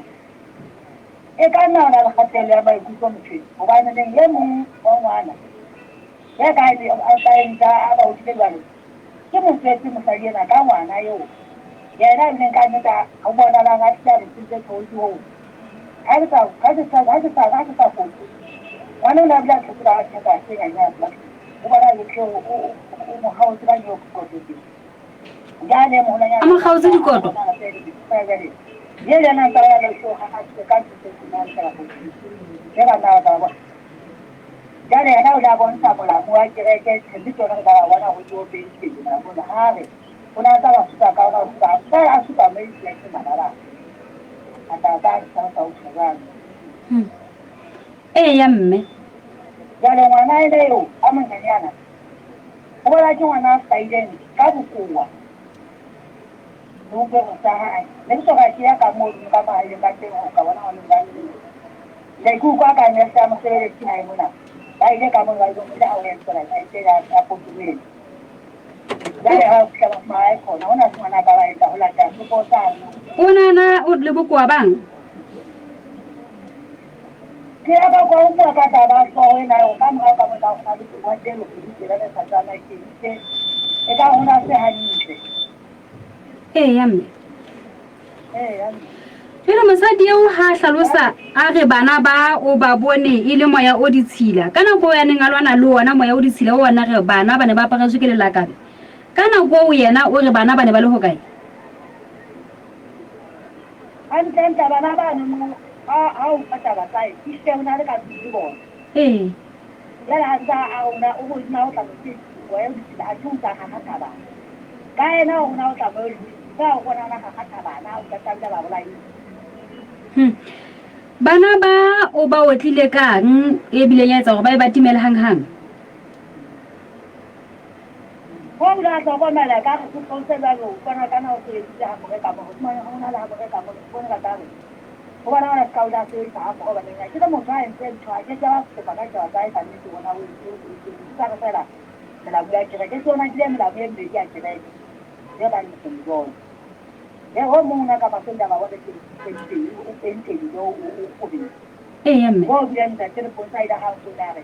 e ka nna o na le kgatello ya maikutlo motho hobane neng e mong wa ngwana ya ka a ka entsa a ba hodile jwalo ke motswetse mosadi ena ka ngwana eo yena a bileng ka nnete ho bonalang a tlile a re sentse tlhoo ke hoo ha ke sa ha ke sa ha ke sa ha ke sa fotse ngwana o ne a bile a tlhokola a theka se nyanyana o bona le tle o o mo kgaotse ka nyo dikoto tse jwale moholwanyana A mo kgaotse dikoto? ye yena ntse ya le so ha a ka ntse se na le go ke ba na ba ba jwale yena o la bontsha molamu wa kereke le tsona re ba bona go tlo pedi ke bona ha re o na tsa ba supa ka ona supa ka a supa mo itse ke bana ba a ta ba sa sa o tshwana. Eya mme. Jwale ngwana ene eo a monyenyana o bona ke ngwana a hlahileng ka bokowa sebopego sa hae. Ne ke soka ke ya ka moo ka mahaeng ka teng ho ka bona ngwana ba le ke utlwa ka nurse ya mosebeletsi hae mona ba ile ka moo ba ile mo ha o entsela tjhelete ya ya potoleng. Jwale ha o fihla ba fumana khona hona se ngwana ka ba etsa ho lata sepo sa O nana o le bokowa bang? Ke ya ka kwa o bua ka taba ya hlooho ena hore ka morao ka mona ho na le sewa tse lokoditse ba sa tsamaye ke e ka hona se hantle. Eya mme. Eya mme. Jwale mosadi eo ha a hlalosa a re bana ba o ba bone e le moya o ditshila. Ka nako ya neng a lwana le ona moya o ditshila o ona re bana ba ne ba aparetswe ke lelakabe. Ka nako eo yena o re bana ba ne ba le hokae? Hantle hantle bana ba no ha o fa taba tsa e hle o na le ka tlung le bona. Ee. Jwale ha ntse a rona o hodima o tla mo o ditshila a tlo tsa ga thabana. Ka yena o rona o tla mo ka o bona na ga thabana o tla tla ba bolai. Bana ba o ba otlile kang e bileng ya etsa hore ba e ba timele hanghang? Ho o la hlokomela ka re go se jwalo o bona ka na o sebeditse ha more ka mo fumane ho na le ha more ka mo bona ka tare. Ho bona hore ka o la sebedisa ha more ba neng ke le motho a entse ntho a ke ke ba se ka taba tsa e nnete bona o entse o sa re fela melamu ya kereke ke yona ke melamu e mmedi ya kereke e ba ntseng jwalo. E ho mong na ka masenda ba bona ke ke o penteng o o o be. Ee mme. Ho bile ntate le ponsa ida ha o na re.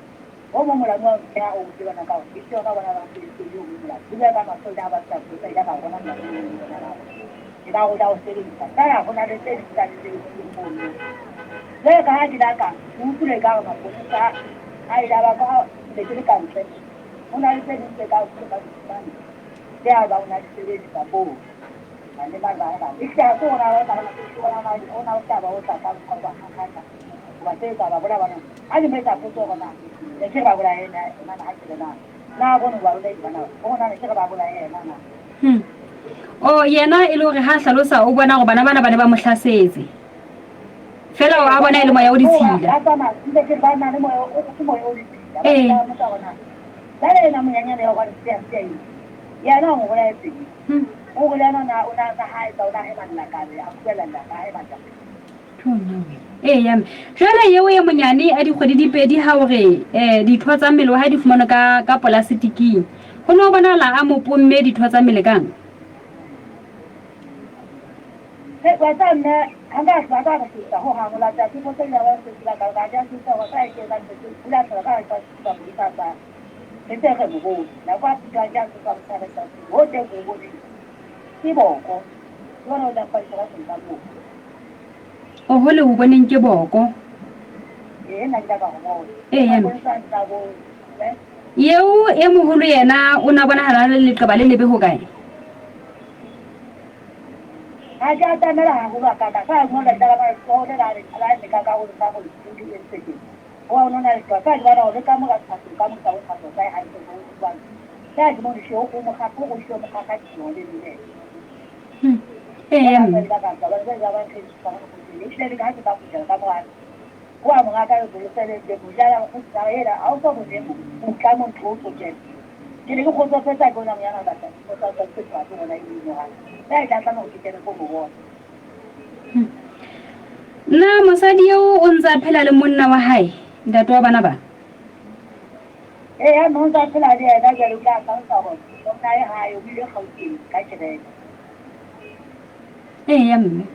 Ho mo molamu wa ya o tsebana ka ke tsona bona ba se se yo molamu. Bile ka masenda ba tsa ponsa ida ka bona molamu o bona ba. Ke ba go da o sebedisa. Ka ho na le tse ding tsa di mono. Le ka ha ke la ka o utlwile ka re maponesa a ile ba ka be ke le ka ntle. Ho na le tse ding tse ka o ka di fumane. Ke a ba o na di sebedisa moo. Ba ne ba ba ba. E tla ko ona ba ba ke ona na ona o tla ba o tla ka ka ba kgakgatha. Ba tse ba ba bola bana. Ha di metsa potso gona. Ne ke ba bola ena ena ha ke na. Na bone ba bola bana. Bona ne ke ba bola ena na. O yena e le hore ha hlalosa o bona hore bana bana ba ne ba mo hlasetse. Fela o a bona e le moya o ditshila. Ba tsamaya ntse ke ba na le moya o ke moya o ditshila. Ee. Ba motsa gona. Jwale ena monyanyana ya hobane se se yena o mo bolaetse. O re le yena o na o na ha etsa o na hema lelakabe a kubela lelaka a hema tjaka. Ee ya mme. Jwale eo e monyane a dikgwedi di pedi ha o re ditho tsa mmele wa hae di fumanwe ka ka polasitiking. Ho ne ho bonahala a mo pomme ditho tsa mmele kang? He wa tsa mme ha nka ba ka re feta ho hang la tsa ke botsa ya wa se ka ka ka ja se tsa ka ke ka se bula tsa ka ka ba bolisa ba. Re tse re mo bone. Nako a fihla ja se tsa motshare tsa ho teng ho bone. Ke boko. Jwale o tla fa ka ka mo. O hole ho boneng ke boko. Ee nna ke ka go bona. Ee ya mme. Eo e moholo yena o na bonahala le leqeba le lebe ho kae? Ha ke atamela haholo a ka ka sa ngola tla ba go le la la ne ka ka go ka go di e se ke. Wa ona na le ka ka jwana le ka mo ka tsa ka mo tsa o tsa tsa ha se go bua. Ka ke mo di go mo ga go go mo ga ga di le le. Ee ya mme. Ka ka ba ba ba ba ke ka go go le le ka ka go ka mo wa mo ka go le sele le go jala go tsa ela a o sa go ne mo o tla mo ntlo o ke. Ke ne ke kgotsofetsa ke ona monyana ba tla go tsa tsa tsa go bona e ne ga. Ka e tla tla mo ke kene go mo bona. Na mosadi eo o ntse a phela le monna wa hae, ntate wa bana ba? Ee, ya no ntse a phela le yena jwale o tla hlalosa hore monna e hae o ile Gauteng ka kereke. Ee ya mme.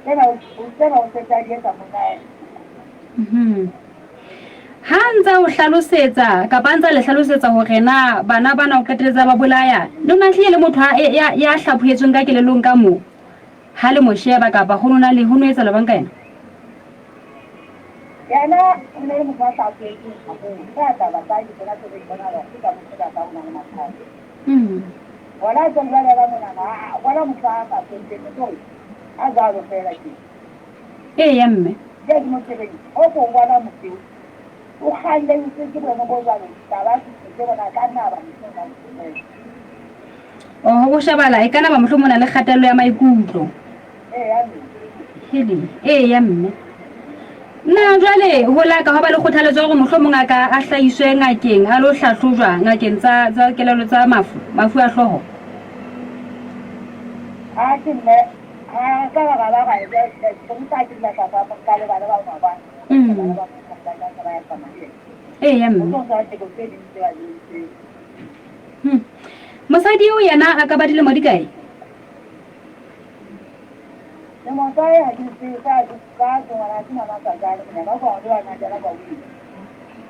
Tsena o tsena o setse a di etsa monna e. Ha ntse o hlalosetsa kapa a ntse a le hlalosetsa hore na bana bana o qeteletse ba bolaya, le ona hlile le motho ya ya hlaphohetsweng ka kelellong ka moo. Ha le mo sheba kapa ho nona le ho no etsahala bang ka yena? Yena o ne le motho a hlaphohetsweng haholo. Ka taba tsa di tsona tse di bonahala hore ke ka motho ka o na le mathata. Bona tse jwale ba monana, bona motho a sa tsotelle ke hore a jwalo fela ke. Ee ya mme. Ke mo ke reng, o ko bona motho o kgalletse ke boemo bo jwalo, taba ke bona ka nna ba motho ba mo. Oho, o shebala e kana ba mohlomong o na le kgatello ya maikutlo. Ee ya mme. Hele, ee ya mme. Na jwale ho la ka ho ba le kgothaletso ya hore mohlomong a ka a hlahiswe ngakeng a lo hlahlojwa ngakeng tsa tsa kelello tsa mafu, mafu a hlooho? Ha ke mme ha ka ba ba ba ke ke sa ke la ka ba ka le bana ba ba ba. Bana ba ba ba ba ya tsamaya. Ee ya mme. O tlo tse tse ding tse ba di entseng. Mosadi eo yena a ka ba dilemo di kae? Lemo tsa hae ha di tsebe ka ka ngwana ke mama ka ka le ba kwa le bana jala ba wile.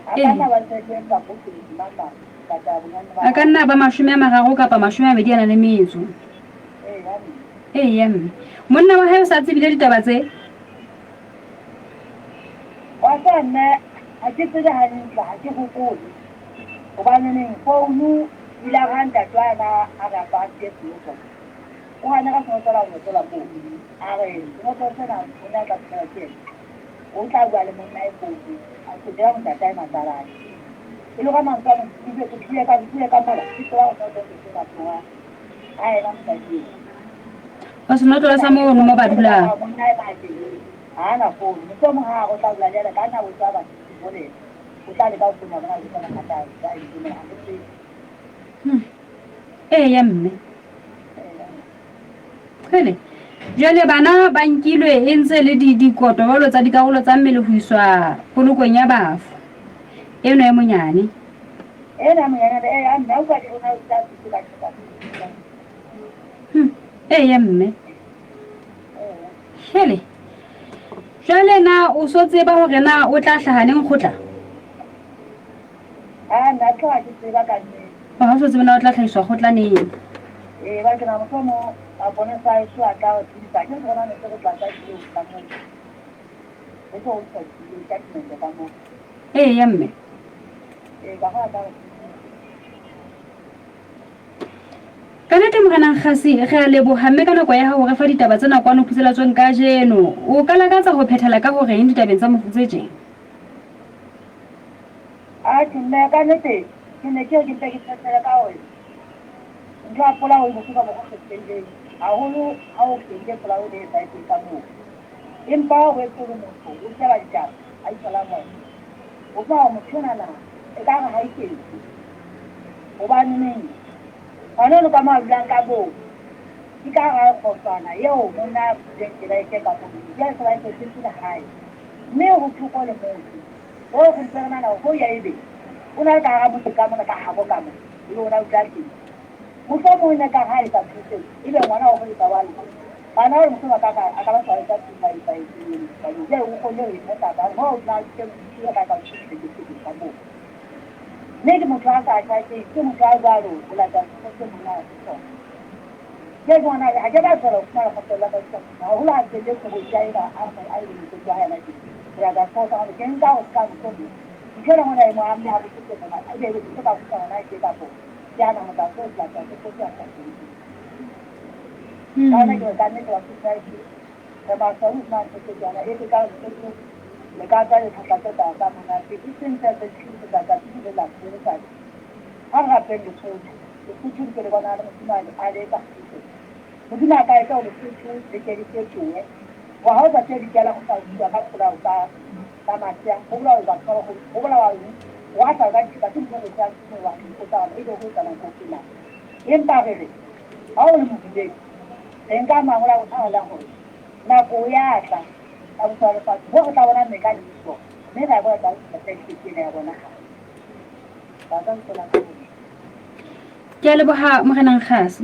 A ka nna ba tse teng ka go mama ka tsa bonyane ba. A ka nna ba 30 kapa 20 a na le metso. Ee ya mme. Ee ya mme. Monna wa hae o sa tsebile ditaba tse? Wa tsa mme ha ke tsebe hantle ha ke hopole. Hobane neng founu ile ha ntate wa yena a re a pa ke senotlolo. O hane ka senotlolo a notlola moo. A re senotlolo sena o ne a tla tshwanela ke ena. O tla bua le monna e founu. tsela ntatae matsalae. E le ka mantswe ano ke bue ke bue ka bue ka mola ke tseba go tsa tse batho wa a ena mosadi eo. O senotlolo sa mono mo ba dulang. Monna e ba teng. Ha ana founu. Mohlomong ha o tla bula jwale ka nna o tswa batho bolela. O tla leka ho founa bona o tsena kgata ba e dumela ha ke tsebe. Eya mme. Kgele. Jwale bana ba nkilwe e ntse le di dikoto jwalo tsa dikarolo tsa mmele ho iswa polokong ya bafu. Enwa e monyane. Ena monyane e ya mme o ka di ona o tla tsitsi ka tsitsi. Eya mme. Kgele. Jwale na o so tseba hore na o tla hlaha neng kgotla? A nna tloga ke tseba ka nnete. Ha o so tsebe na o tla hlahiswa kgotla neng? Ee, ba ke na mohlomong maponesa a eso a tla re tsebisa. Ke re rona ne se re tlatsa dilo ka moo. Re tlo ntsha di-statement ka moo. Eya mme. Ee, ka go a tla re tsebisa. Ka nnete Morena Nkgasi, re a leboha mme ka nako ya hao re fa ditaba tsena kwano phuselatsong kajeno. O ka lakatsa ho phethela ka ho reng ditabeng tsa mofutse tje? Atjhe mme ka nnete ke ne ke re ke mpe ke phethele ka hore ntho ya polao e bohloko bo kgethehileng haholo ha o shebile polao e etsahetseng ka moo. Empa o etse hore motho o sheba ditaba a ithola moya. O tseba hore motho onana ekare ha iketse. Hobaneneng hona jwalo ka moo a dulang ka moo ke ka hara kgohlwana eo monna a buileng kereke kapo jwale se ba e fetotse lehae mme ho thoko le motse. Hoo re ntse re nahana hore hoja ebe o ne a le ka hara motse ka mona ka habo ka mona ebe o ne a dula teng. Mohlomong e ne ekare ha a etsa ntho tseo ebe ngwana o ho etsa wa lla. Bana hore mohlomong a ka a ka ba sa etsa ntho a etsa etseng hobane jwale o kgonne ho e phetha moo o na dutse ka ka ka moo. Mme ke motho a sa tjhateng, ke motho a jwalo ho latela setho se monna a se sona. Ke ngwana ha ke ba tshwela ho fumana kgatello ya maikutlo haholo ha ntse le tshobotsi ya ena a a e mosebetsi wa hae yena teng. Ho ya ka fosa hore ke nka ho ska mohlomong ntho ena ngwana e mo amme ha bohloko mona ebe ebe ke ka kgutla hona tje kapo ke ana motho a tlo tla tla ke tlo tla teng. Ka hona ke re ka nnete ba society re maswabi ho fumana ntho tse jwalo e ke ka Lesotho le ka tswa le tlhatlatse taba tsa monate e seng tsa tse tsa tsatsi le la letsatsi. Ha re rapeng Lesotho. Lesotho ntse le bonahale Modimo a le a le etsa hantle. Modimo a ka etsa hore Lesotho le ke le fetohe. Hoba ha o sa tse dikela ho sa bua ka polao tsa tsa masea, ho bolawa batho ba baholo, ho bolawa eng, ho ahlwa ka dithipa ke ntho e re tsebang ke wa re ipotsa hore ebe ho etsahalang ko fe na. Empa re re ha o le modumedi re nka mangolo a bonahalang hore nako ya tla ya bofelo ba lefatshe moo re tla bona mme ka leihlo mme ra e bona taba e ena ya bonahala. Ba ka ntsela ka ho Ke a leboha Morena Nkgase.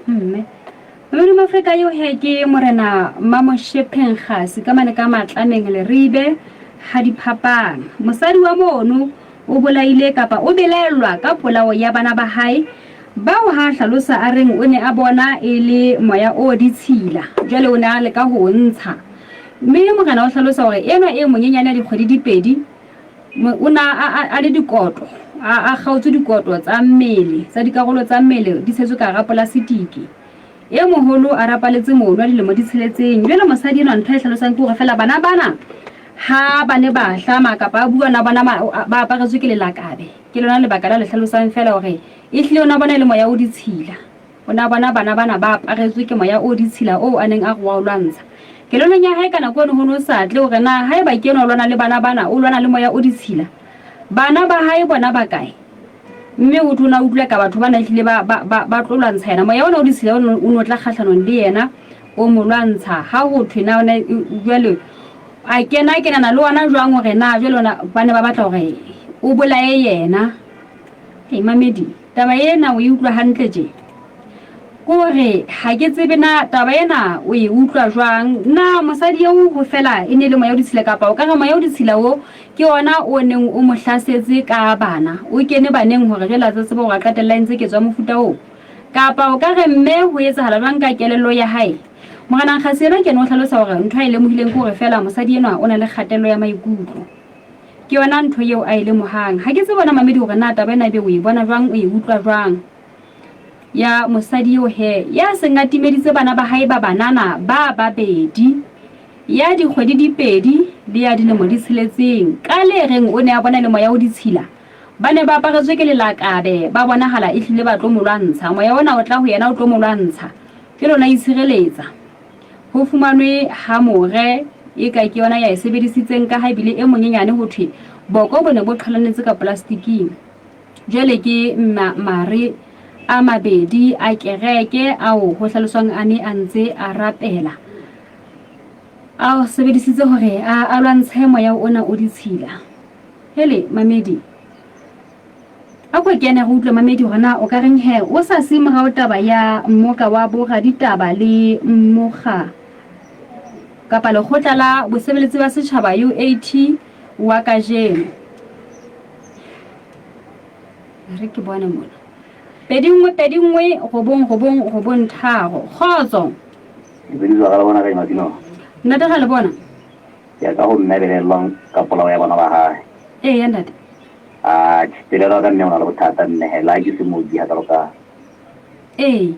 Mme Modimo Afrika eo he ke Morena Mamoshepeng Kgase ka mane ka Matlameng Leribe ha diphapang. Mosadi wa mono o bolaile kapa o belaellwa ka polao ya bana ba hae bao ha a hlalosa a reng o ne a bona e le moya o ditshila jwale o ne a leka ho o ntsha. Mme morena o hlalosa hore enwa e monyenyane ya dikgwedi di pedi O na a le dikoto, a kgaotswe dikoto tsa mmele, tsa dikarolo tsa mmele di tshetswe ka hara polasetiki. E moholo a rapaletse mono a dilemo di tsheletseng. Jwale mosadi enwa ntho e hlalosang ke hore feela bana bana ha ba ne ba hlama kapa a bua na bona ba aparetswe ke lelakabe. Ke lona lebaka la le hlalosang feela hore ehlile o na bona e le moya o ditshila. O ne a bona bana bana ba aparetswe ke moya o ditshila oo a neng a re wa o lwantsha. Kelellong ya hae ka nako eno ho ne ho sa tle hore na haeba ke enwa o lwana le bana bana, o lwana le moya o ditshila. Bana ba hae bona ba kae? Mme ho thwe o ne a utlwa ka batho bana ehlile ba, ba, ba, ba tlo lwantsha yena. Moya ona o ditshila o ne o ne o tla kgahlanong le yena, o mo lwantsha. Ha ho thwe na o ne, jwale a kena kenana le ona jwang hore na jwale ona ba ne ba batla hore o bolaye yena. Hei mamedi, taba ena o e utlwa hantle tje? Kore ha ke tsebe na taba ena o e utlwa jwang. Na mosadi eo ho fela e ne le moya o ditshila kapa o ka re moya o ditshila o ke ona o neng o mo hlasetse ka bana? O kene baneng hore jwale a tse tsebe hore a qetella e ntse ketso ya mofuta oo? Kapa o ka re mme ho etsahala jwang ka kelello ya hae? Morena Nkgasi yena ke ena o hlalosa hore ntho a e lemohileng ke hore feela mosadi enwa o na le kgatello ya maikutlo. Ke yona ntho eo a e lemohang. Ha ke tsebe wena mamedi hore na taba ena ebe o e bona jwang, o e utlwa jwang. Ya mosadi eo he, ya seng a timeditse bana ba hae ba banana ba babedi, ya dikgwedi di pedi le ya dilemo di tsheletseng. Ka le reng o ne a bona le moya o ditshila. Ba ne ba aparetswe ke lelakabe, ba bonahala ehlile ba tlo mo lwantsha. Moya ona o tla ho yena o tlo mo lwantsha. Ke lona itshireletsa. Ho fumanwe hamore eka ke yona ya e sebedisitseng ka ha ebile e monyenyane ho thwe boko bo ne bo qhalanetse ka polastiking. Jwale ke mare a mabedi a kereke ao ho hlaloswang a ne a ntse a rapela. A o sebedisitse hore a lwantshe moya ona o ditshila. Hele, mamedi. A ko kene re utlwe mamedi hore na o ka reng he o sa siye morao taba ya mmoka wa boraditaba le mokga kapa lekgotla la bosebeletsi ba setjhaba UAT wa kajeno. Re ke bone mona. 21 21 9 9 9 3. Kgotso. Lebediso ga le bona ka Matino. Ntate ga le bona. Ya ka ho mme belellwang ka polao ya bana ba hae. Ee ya ntate. A tshipelelo ka mme o na le bothata mme hela ke se mooki ha ka. Ee.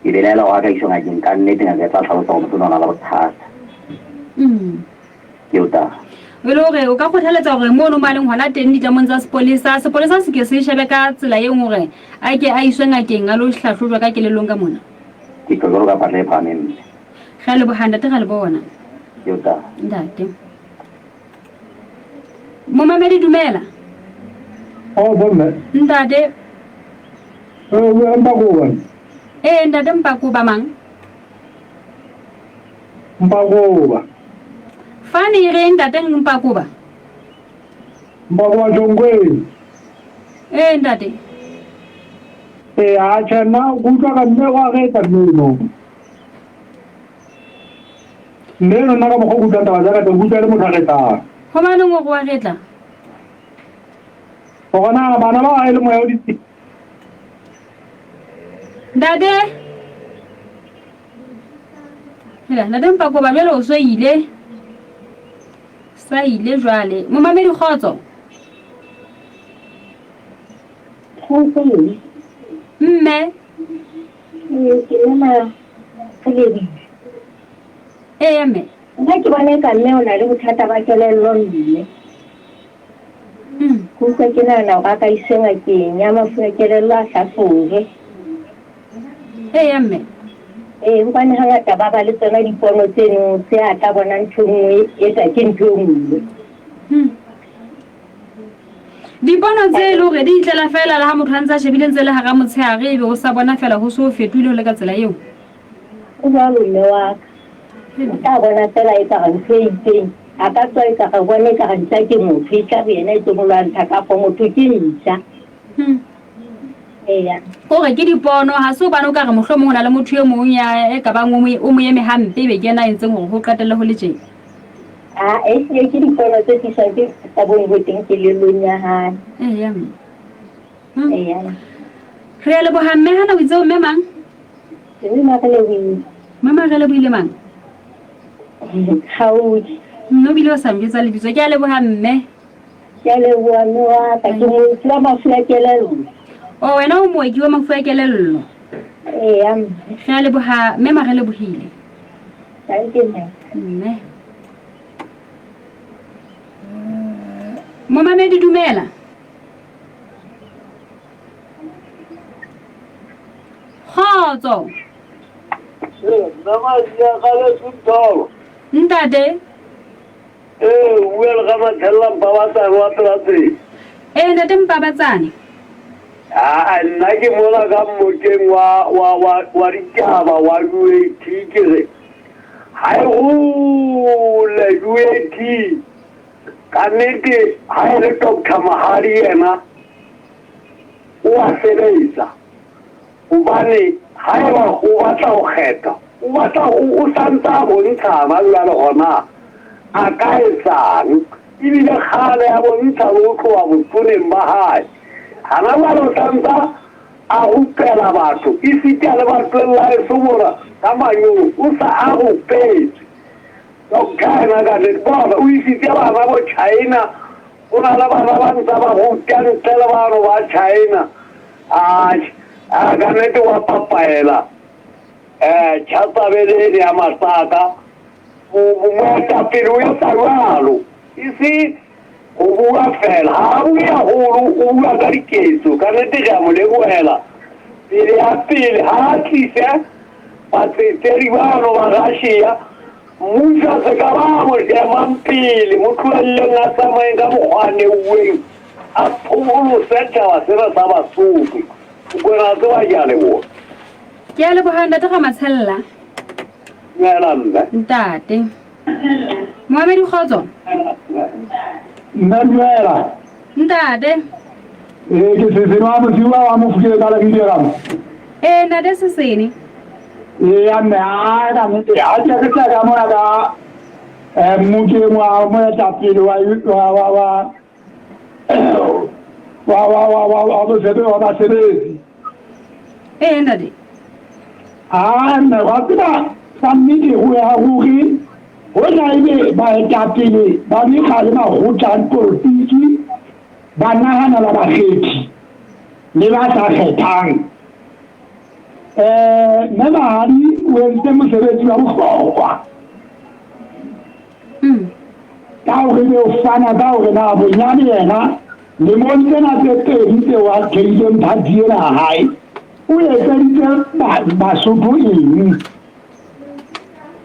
Ke belaela hore a ka iswa ngakeng ka nnete ngaka e tla tlhalosa gore motho o na le bothata. Ke o taba. E le hore o ka kgothaletsa hore mono mo a leng hona teng ditlamong tsa sepolesa, sepolesa se ke se shebe ka tsela e nngwe hore a ke a iswe ngakeng a lo hlahlojwa ka kelellong ka mona. Ke tlo jwalo ka patla e phahameng mme. Re a leboha ntate ra le bona. Ke o taba. Ntate. Momamedi dumela. Oh bomme. Ntate. Eh Mpakoba. Eh ntate Mpakoba mang? Mpakoba. Fane e reng ntate Mpakoba? Mpakoba Jongwe. Eh ntate. Eh a tjhe nna ke utlwa ka mme wa retsa mme no. Mme eno nna ka mokgwa o ke utlwang taba tsa ka teng, ke utlwa e le motho a retlang. Hobaneng o re wa retla? Hore na bana ba hae le moya o ditshila. Ntate. Hela, ntate Mpakoba jwale o so ile. Sa ile jwale. Momamedi kgotso. Kgotso. Mme. Ke ema re lebile. Ee mme. Nna ke bona eka mme o na le bothata ba kelello mme. Ke utlwa ke nahana hore a ka iswe ngakeng ya mafu a kelello a hlahlojwe. Ee mme. Ee, hobane hangata ba ba le tsona dipono tseno tse a tla bona ntho e nngwe etsa ke ntho e nngwe. Dipono tse e le hore di itlela fela le ha motho a ntse a shebile ntse le hara motshehare ebe o sa bona fela ho se ho fetohile ho le ka tsela eo. Ho jwalo mme wa ka. O tla bona fela ekare ntho e itseng a ka tswa ekare bona ekare ntja ke motho e tla re yena e tlo mo lwantsha kapa motho ke ntja. Eya. Hore ke dipono ha se hobane o ka re mohlomong ho na le motho e mong ya e ka bang o mo eme hampe ebe ke yena a entseng hore ho qetelle ho le tjena. A ehlile ke dipono tse tliswang ke bothata bo bo teng kelellong ya hae. Eya mme. Eya. Re a leboha mme hana o itse o mme mang? Mme Marelebohile. Mme Marelebohile mang? Kgaodi. Mme o bile o sa njwetsa lebitso. Ke a leboha mme. Ke a leboha mme wa ka. Ke mooki wa mafu a kelello. O wena o mooki wa mafu a kelello. Eya mme. Re a leboha mme Marelebohile. Thank you mme. Mme. Momamedi dumela. Kgotso. Ntate. Ee, o bua le ga Mathella Mpabatsane wa Pelatseng. Ee, ntate Mpabatsane. Aa, nna ke mona ka mmokeng wa wa wa wa ditaba wa UAT ke re ha e hole UAT ka nnete ha e le Doctor Mahadi yena o a sebetsa hobane haeba o batla ho kgetha o batla o santse a bontshana jwale hona a ka etsang ebile kgale a bontsha le ho tloha botoneng ba hae hana jwale o santsa a rupela batho esita le batswella eso mona ka manyolo o sa a rupetse doctor ena ka nnete bona o isitse bana bo China o na le bana ba ntsa ba ruta ntle le bano ba China atjhe a ka nnete wa papaela tjhatsabelele ya masaka moetapele o etsa jwalo. E se ho bua feela, ha a bue haholo, o bua ka diketso. Ka nnete re a mo lebohela. Pele ya pele, ha a tlise batseteri bano ba Russia, mmuso a se ka ba mo jemang pele, mo tlohelleng a tsamaye ka mokgwa a neuweng, a pholose tjhaba sena sa Basotho. Mokoena a tseba ke a leboha. Ke a leboha ntate Ramatshella. Dumela mme. Ntate. Moamedi kgotso. Mme dumela. Ntate. Ee ke Sesene wa Mosiuwa wa Mofokeng ka Lebile ka mo. Ee ntate Sesene. Ee ya mme a ka nnete a ke re tla ka mona ka eh mmokeng wa moetapele wa wa wa wa wa wa wa wa wa bosebe wa basebetsi. Ee ntate. A mme wa tseba sa nnete go ya ruri hoja ebe baetapele ba mekga le makgotla a dipolotiki ba nahanela bakgethi le ba sa kgethang. Um Mme Mahadi o entse mosebetsi wa bohlokwa ka hore ebe o fana ka hore na bonyane yena lemong tsena tse pedi tseo a theileng party ena ya hae o etseditse Basotho eng.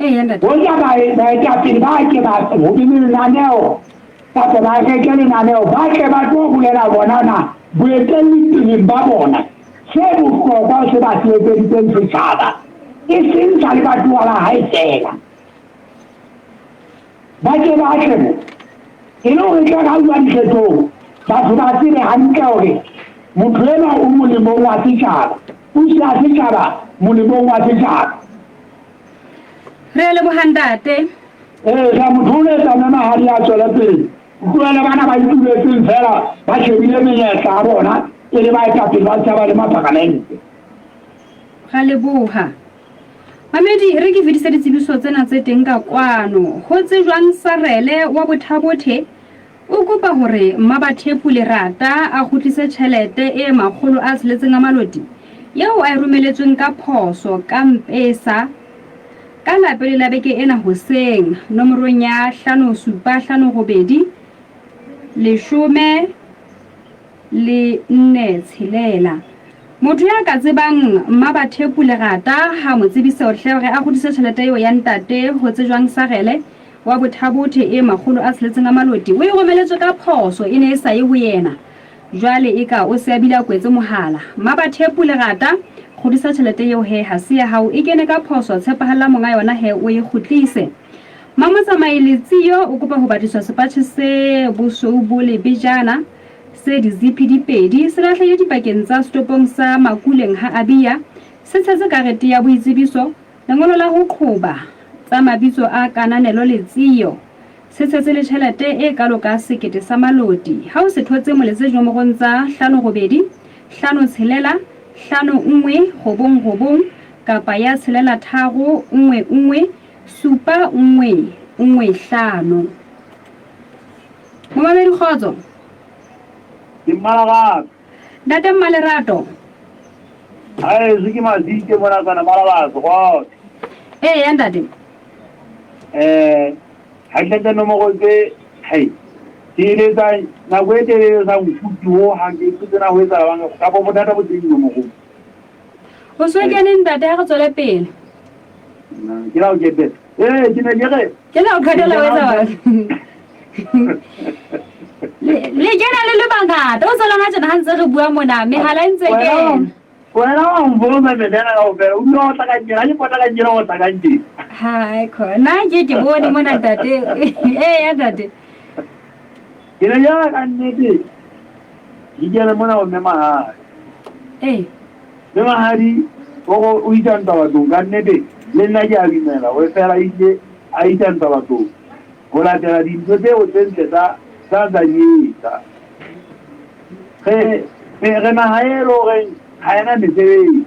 Hoja baetapele ba ke ba ho be le lenaneo kapa ba reke lenaneo ba tle ba tlo bolela bona na boetellipeleng ba bona se bohlokwa se ba se etseditseng setjhaba e seng sa lebatowa la hae feela. Ba ke ba tle mo e le hore tla ka uwa dikgethong batho ba tsebe hantle hore motho enwa o molemong wa setjhaba, puso ya setjhaba molemong wa setjhaba. Re a leboha ntate. Ee, re a mo thoholetsa mme Mahadi a tswele pele. O tlohele bana ba ituletseng feela ba shebile menyetla ya bona e le baetapele ba setjhaba le mapalamente. Ra leboha. Mamedi, re ke fetise ditsebiso tsena tse teng ka kwano. Ho tsejwang Sarele wa Bothabothe o kopa hore Mmabathepu Lerata a kgutlise tjhelete e 600 a maloti eo a e romeletsweng ka phoso ka Mpesa ka la pele la beke ena hoseng nomorong ya 5758 10 le 4 tshelela. Motho ya ka tsebang Mmabathepu Lerata ha mo tsebise hle hore a kgutlise tjhelete eo ya ntate ho tsejwang Sarele wa Bothabothe e 600 a maloti. O e romeletswe ka phoso, e ne e sa ye ho yena. Jwale eka o se a bile a kwetse mohala. Mmabathepu Lerata, kgutlisa tjhelete eo he, ha se ya hao, e kene ka phoso, tshepahalla monga yona he o e kgutlise. Mmamotsamai Letsiyo o kopa ho batliswa sepatjhe se bosweu bo lebejana, se diziphi di pedi, se lahlehile dipakeng tsa setopong sa Makuleng ha Abia, se tshetse karete ya boitsebiso, Lengolo la ho qhoba tsa mabitso a Kananelo le Tsiyo se tshetse le tjhelete e kalo ka sekete sa maloti. Ha o se thotse moletse dinomorong tsa 5 8 5 6 5 1 9 9 kapa ya 6 3 1 1 7 1 1 5. Momamedi kgotso. Ke Mmalerato. Ntate Mmalerato. Haeso ke Mazike mona kana Malabatso kgotso. Eya ntate. Eh ha ke tla nomoro tse hai ke ile tsa nako e telele sa nkuti ho hang ke ipotse na ho etsahala bang kapa bothata bo teng nomorong. O so kene ntate ha re tswele pele. Ke la o ketela. Eh ke ne ke re. Ke la o qetela o etsa Le kena le le bangata. O tswela tjena ha ntse re bua mona mehala e ntse kena. Wena wa mvuma medena kaofela. O dula o tla ka njena, ha ke pota ka njena o tla ka njena. Hai khona ke ke bone mona ntate. Eya ntate. Ke ne ke ka nnete. Ke kene mona ho mme Mahadi. Ee. Mme Mahadi o o isa ntwa bathong ka nnete le nna ke a dumela o fela ile a isa ntwa bathong ho latela dintho tseo tse ntle tsa tsa tsa di etsa. Re re naha e le horeng ha ena mesebetsi.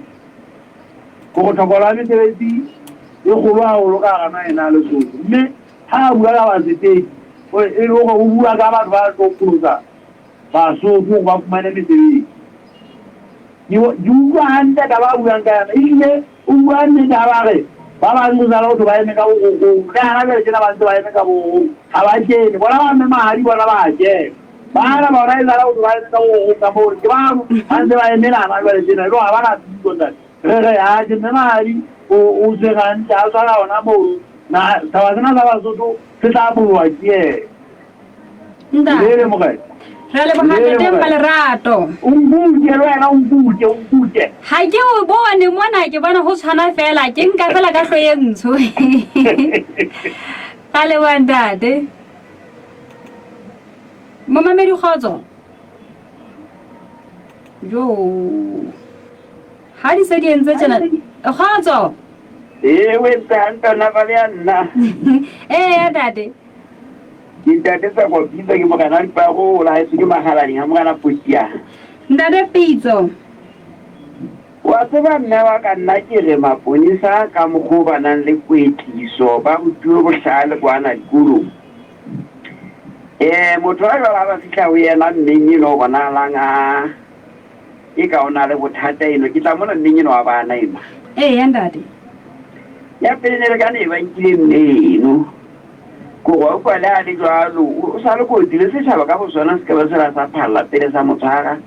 Hore tlhokolo ya mesebetsi e kgolo haholo ka hara naha ena ya Lesotho. Mme ha a bua ka batsetedi e le hore o bua ka batho ba tlo pholosa Basotho hore ba fumane mesebetsi. Ke utlwa hantle taba a buang ka yona ebile o bua nnete ha ba re. Ba bang o sala ho thwe ba eme ka borokong. Le hana jwale tjena ba ntse ba eme ka borokong, ha ba kene. Bona ba mme mahadi bona ba a kena. Bana bona e sala ho thwe ba eme ka borokong ka moo. Ke bano ba ntse ba emelana jwale tjena. Jwale ha ba na thuso ntate. Re re atjhe mme mahadi o o tshwere hantle ha tshwara hona moo. Na taba sena sa Basotho se tla bolowa ke yena. Ntate. Morena. Re a leboga ntate mpa lerato. O nkute le wena o nkute o nkute. Ha ke o bone mona ke bona ho tshwana fela ke nka fela ka hlo e ntsho. Ra leboha ntate. Momamedi kgotso. Jo. Ha di se di entse tjena. Kgotso. Ee, o entse hantle nna ba le ya nna. Ee ya ntate. Ke ntate Tseko Pitso ke morena wa diparola haeso ke Magalaneng ha morena Potiana. Ntate Pitso. Wa tseba mme wa ka nna ke re maponesa ka mokgwa o ba nang le kwetliso ba rutuwe bohlale kwana dikolong. Eh motho a jwalo ha ba fihla ho yena mmeng eno o bonahalang a e ka o na le bothata eno ke tla mona mmeng eno wa bana enwa. Eya ntate. Ya pele ne le ka ne ba nkile mme eno. Kore wa utlwa le ha le jwalo, o sa le kotsi le setjhaba ka bosona se ka be sela sa phalla pele sa mo tshwara.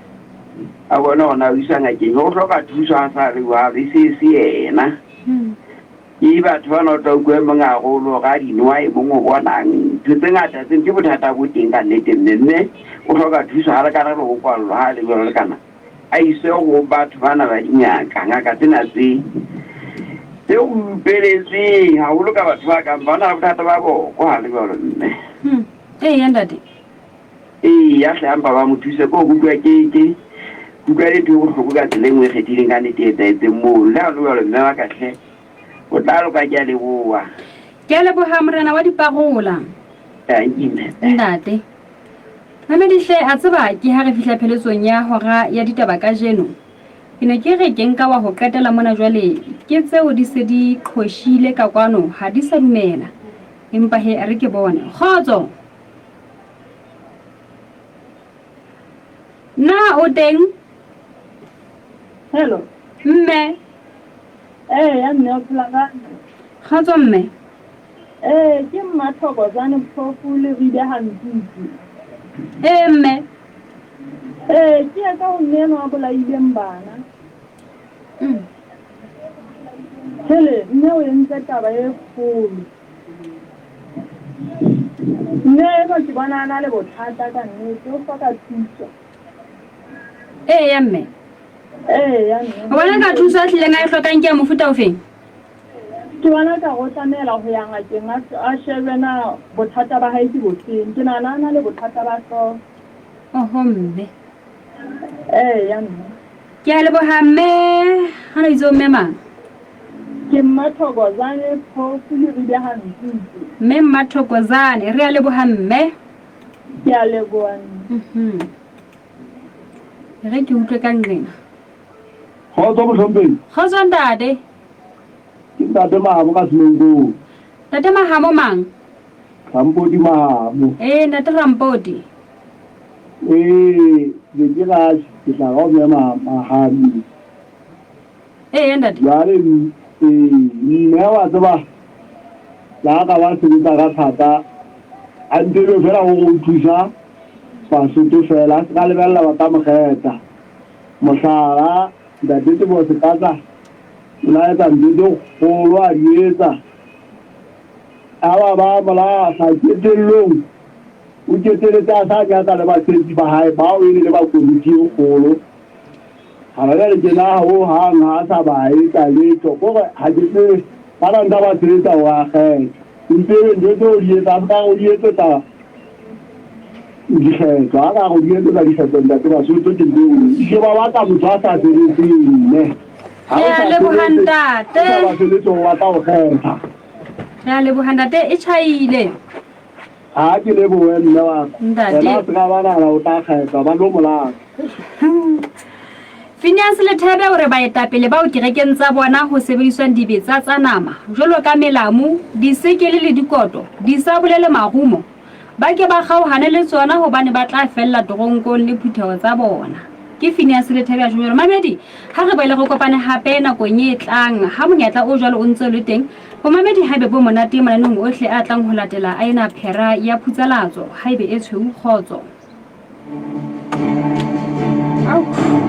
A bone hore na o iswa ngakeng, o hloka thuso ha sa le jwalo, e se e se yena. Ke batho bana o tla utlwa e mong a re o lora dinoha, e mong o bonang ntho tse ngata tseno. Ke bothata bo teng ka nnete mme, mme o hloka thuso ha le kana le ho kwallwa ha le jwalo le kana. A iswe ho batho bana ba dingaka, ngaka tsena tse tse rupeletsweng haholo ka batho ba kang ba na le bothata ba boko ha le jwalo mme. Eya ntate. Eya hle a mpa ba mo thuse ko go utlwa ke ke utlwa le ntho e bohloko ka tsela e nngwe e kgethileng ka nnete e etsahetseng moo. Le ha le jwalo mme wa ka hle o tla loka ke a leboha. Ke a leboha morena wa diparola. Tanki mme. Ntate. Mamedi hle a tseba ke ha re fihla pheletsong ya hora ya ditaba kajeno. Ke ne ke re ke nka wa ho qetela mona jwale ke tseo di se di qhoshile ka kwano ha di sa dumela. Empa he a re ke bone. Kgotso! Na o teng? Hello. Mme. Eya mme o phela kae? Kgotso mme. Ee, ke Mmathokozane Phofu Leribe ha Ntutu. Ee mme. Ee, ke ya ka ho mme enwa a bolaileng bana. Hele, mme o entse taba e kgolo. Mme enwa ke bona a na le bothata ka nnete, o hloka thuso. Eya mme. Eya mme. O bona ka thuso a hlileng a e hlokang ke ya mofuta ofeng? Ke bona ka re o tlamehela ho ya ngakeng a a shejwe na bothata ba hae ke bofeng. Ke nahana a na le bothata ba hlooho. Oho mme. Eya mme. Ke a leboha mme. Ha no itse o mme mang? Ke Mmathokozane Phofu Leribe ha Ntsutsu. Mme Mmathokozane, re a leboha mme. Ke a leboha mme. Mhm. Re ke utlwe ka nqena. Kgotso mohlomphehi. Kgotso ntate. Ke ntate Mahamo ka Semenkong. Ntate Mahamo mang? Rampoti Mahamo. Ee, ntate Rampoti. Ee, be ke ra ke tla ga o mme Mahami. Ee, ntate. Jwale ee, mme wa tseba la ka ba sebetsa ka thata a ntebe fela go go thusa Basotho fela a se ka lebelela ba ka mo kgetha. Mohlala, Ntate Teboho Sekatla o la etsa ntho tse kgolo a di etsa. A ba ba mo lahla qetellong o qeteletse a sa nyatsa le basebetsi ba hae bao e ne le ba komiti e kgolo. Ha ba jwale tjena ho hang ha a sa ba etsa letho. Kore ha ke tsebe ba na ntsa ba sebetsa hore a kgethe. Empa ebe ntho tseo di etsa a se ka re o di etsetsa dikgetho. Ha ka re o di etsetsa dikgetho ntate Basotho ke ntho e nngwe. Ebile ba batla motho a sa sebetseng mme. Ha Re o a sa leboha sebetse, o ntate. sa ba sebetse o batla ho kgetha. Re a leboha ntate e tjhaile. Ha ke lebohe mme wa ka. Ntate. Yena a se ka ba nahana o tla kgethwa, ba tlo mo lata. Phineas Lethebe o re baetapele bao kerekeng tsa bona ho sebediswang dibetsa tsa nama jwalo ka melamu, disekele le dikoto, disabole le marumo, ba ke ba kgaohane le tsona hobane ba tla fella toronkong le phutheho tsa bona. Ke Phineas Lethebe a tjho jwalo. Mamedi, ha re boele re kopane hape nakong e tlang ha monyetla o jwalo o ntse o le teng. Bomamedi haebe bo monate mananeng ohle a tlang ho latela a ena phera ya phutsalatso haebe e tshweu kgotso. Au.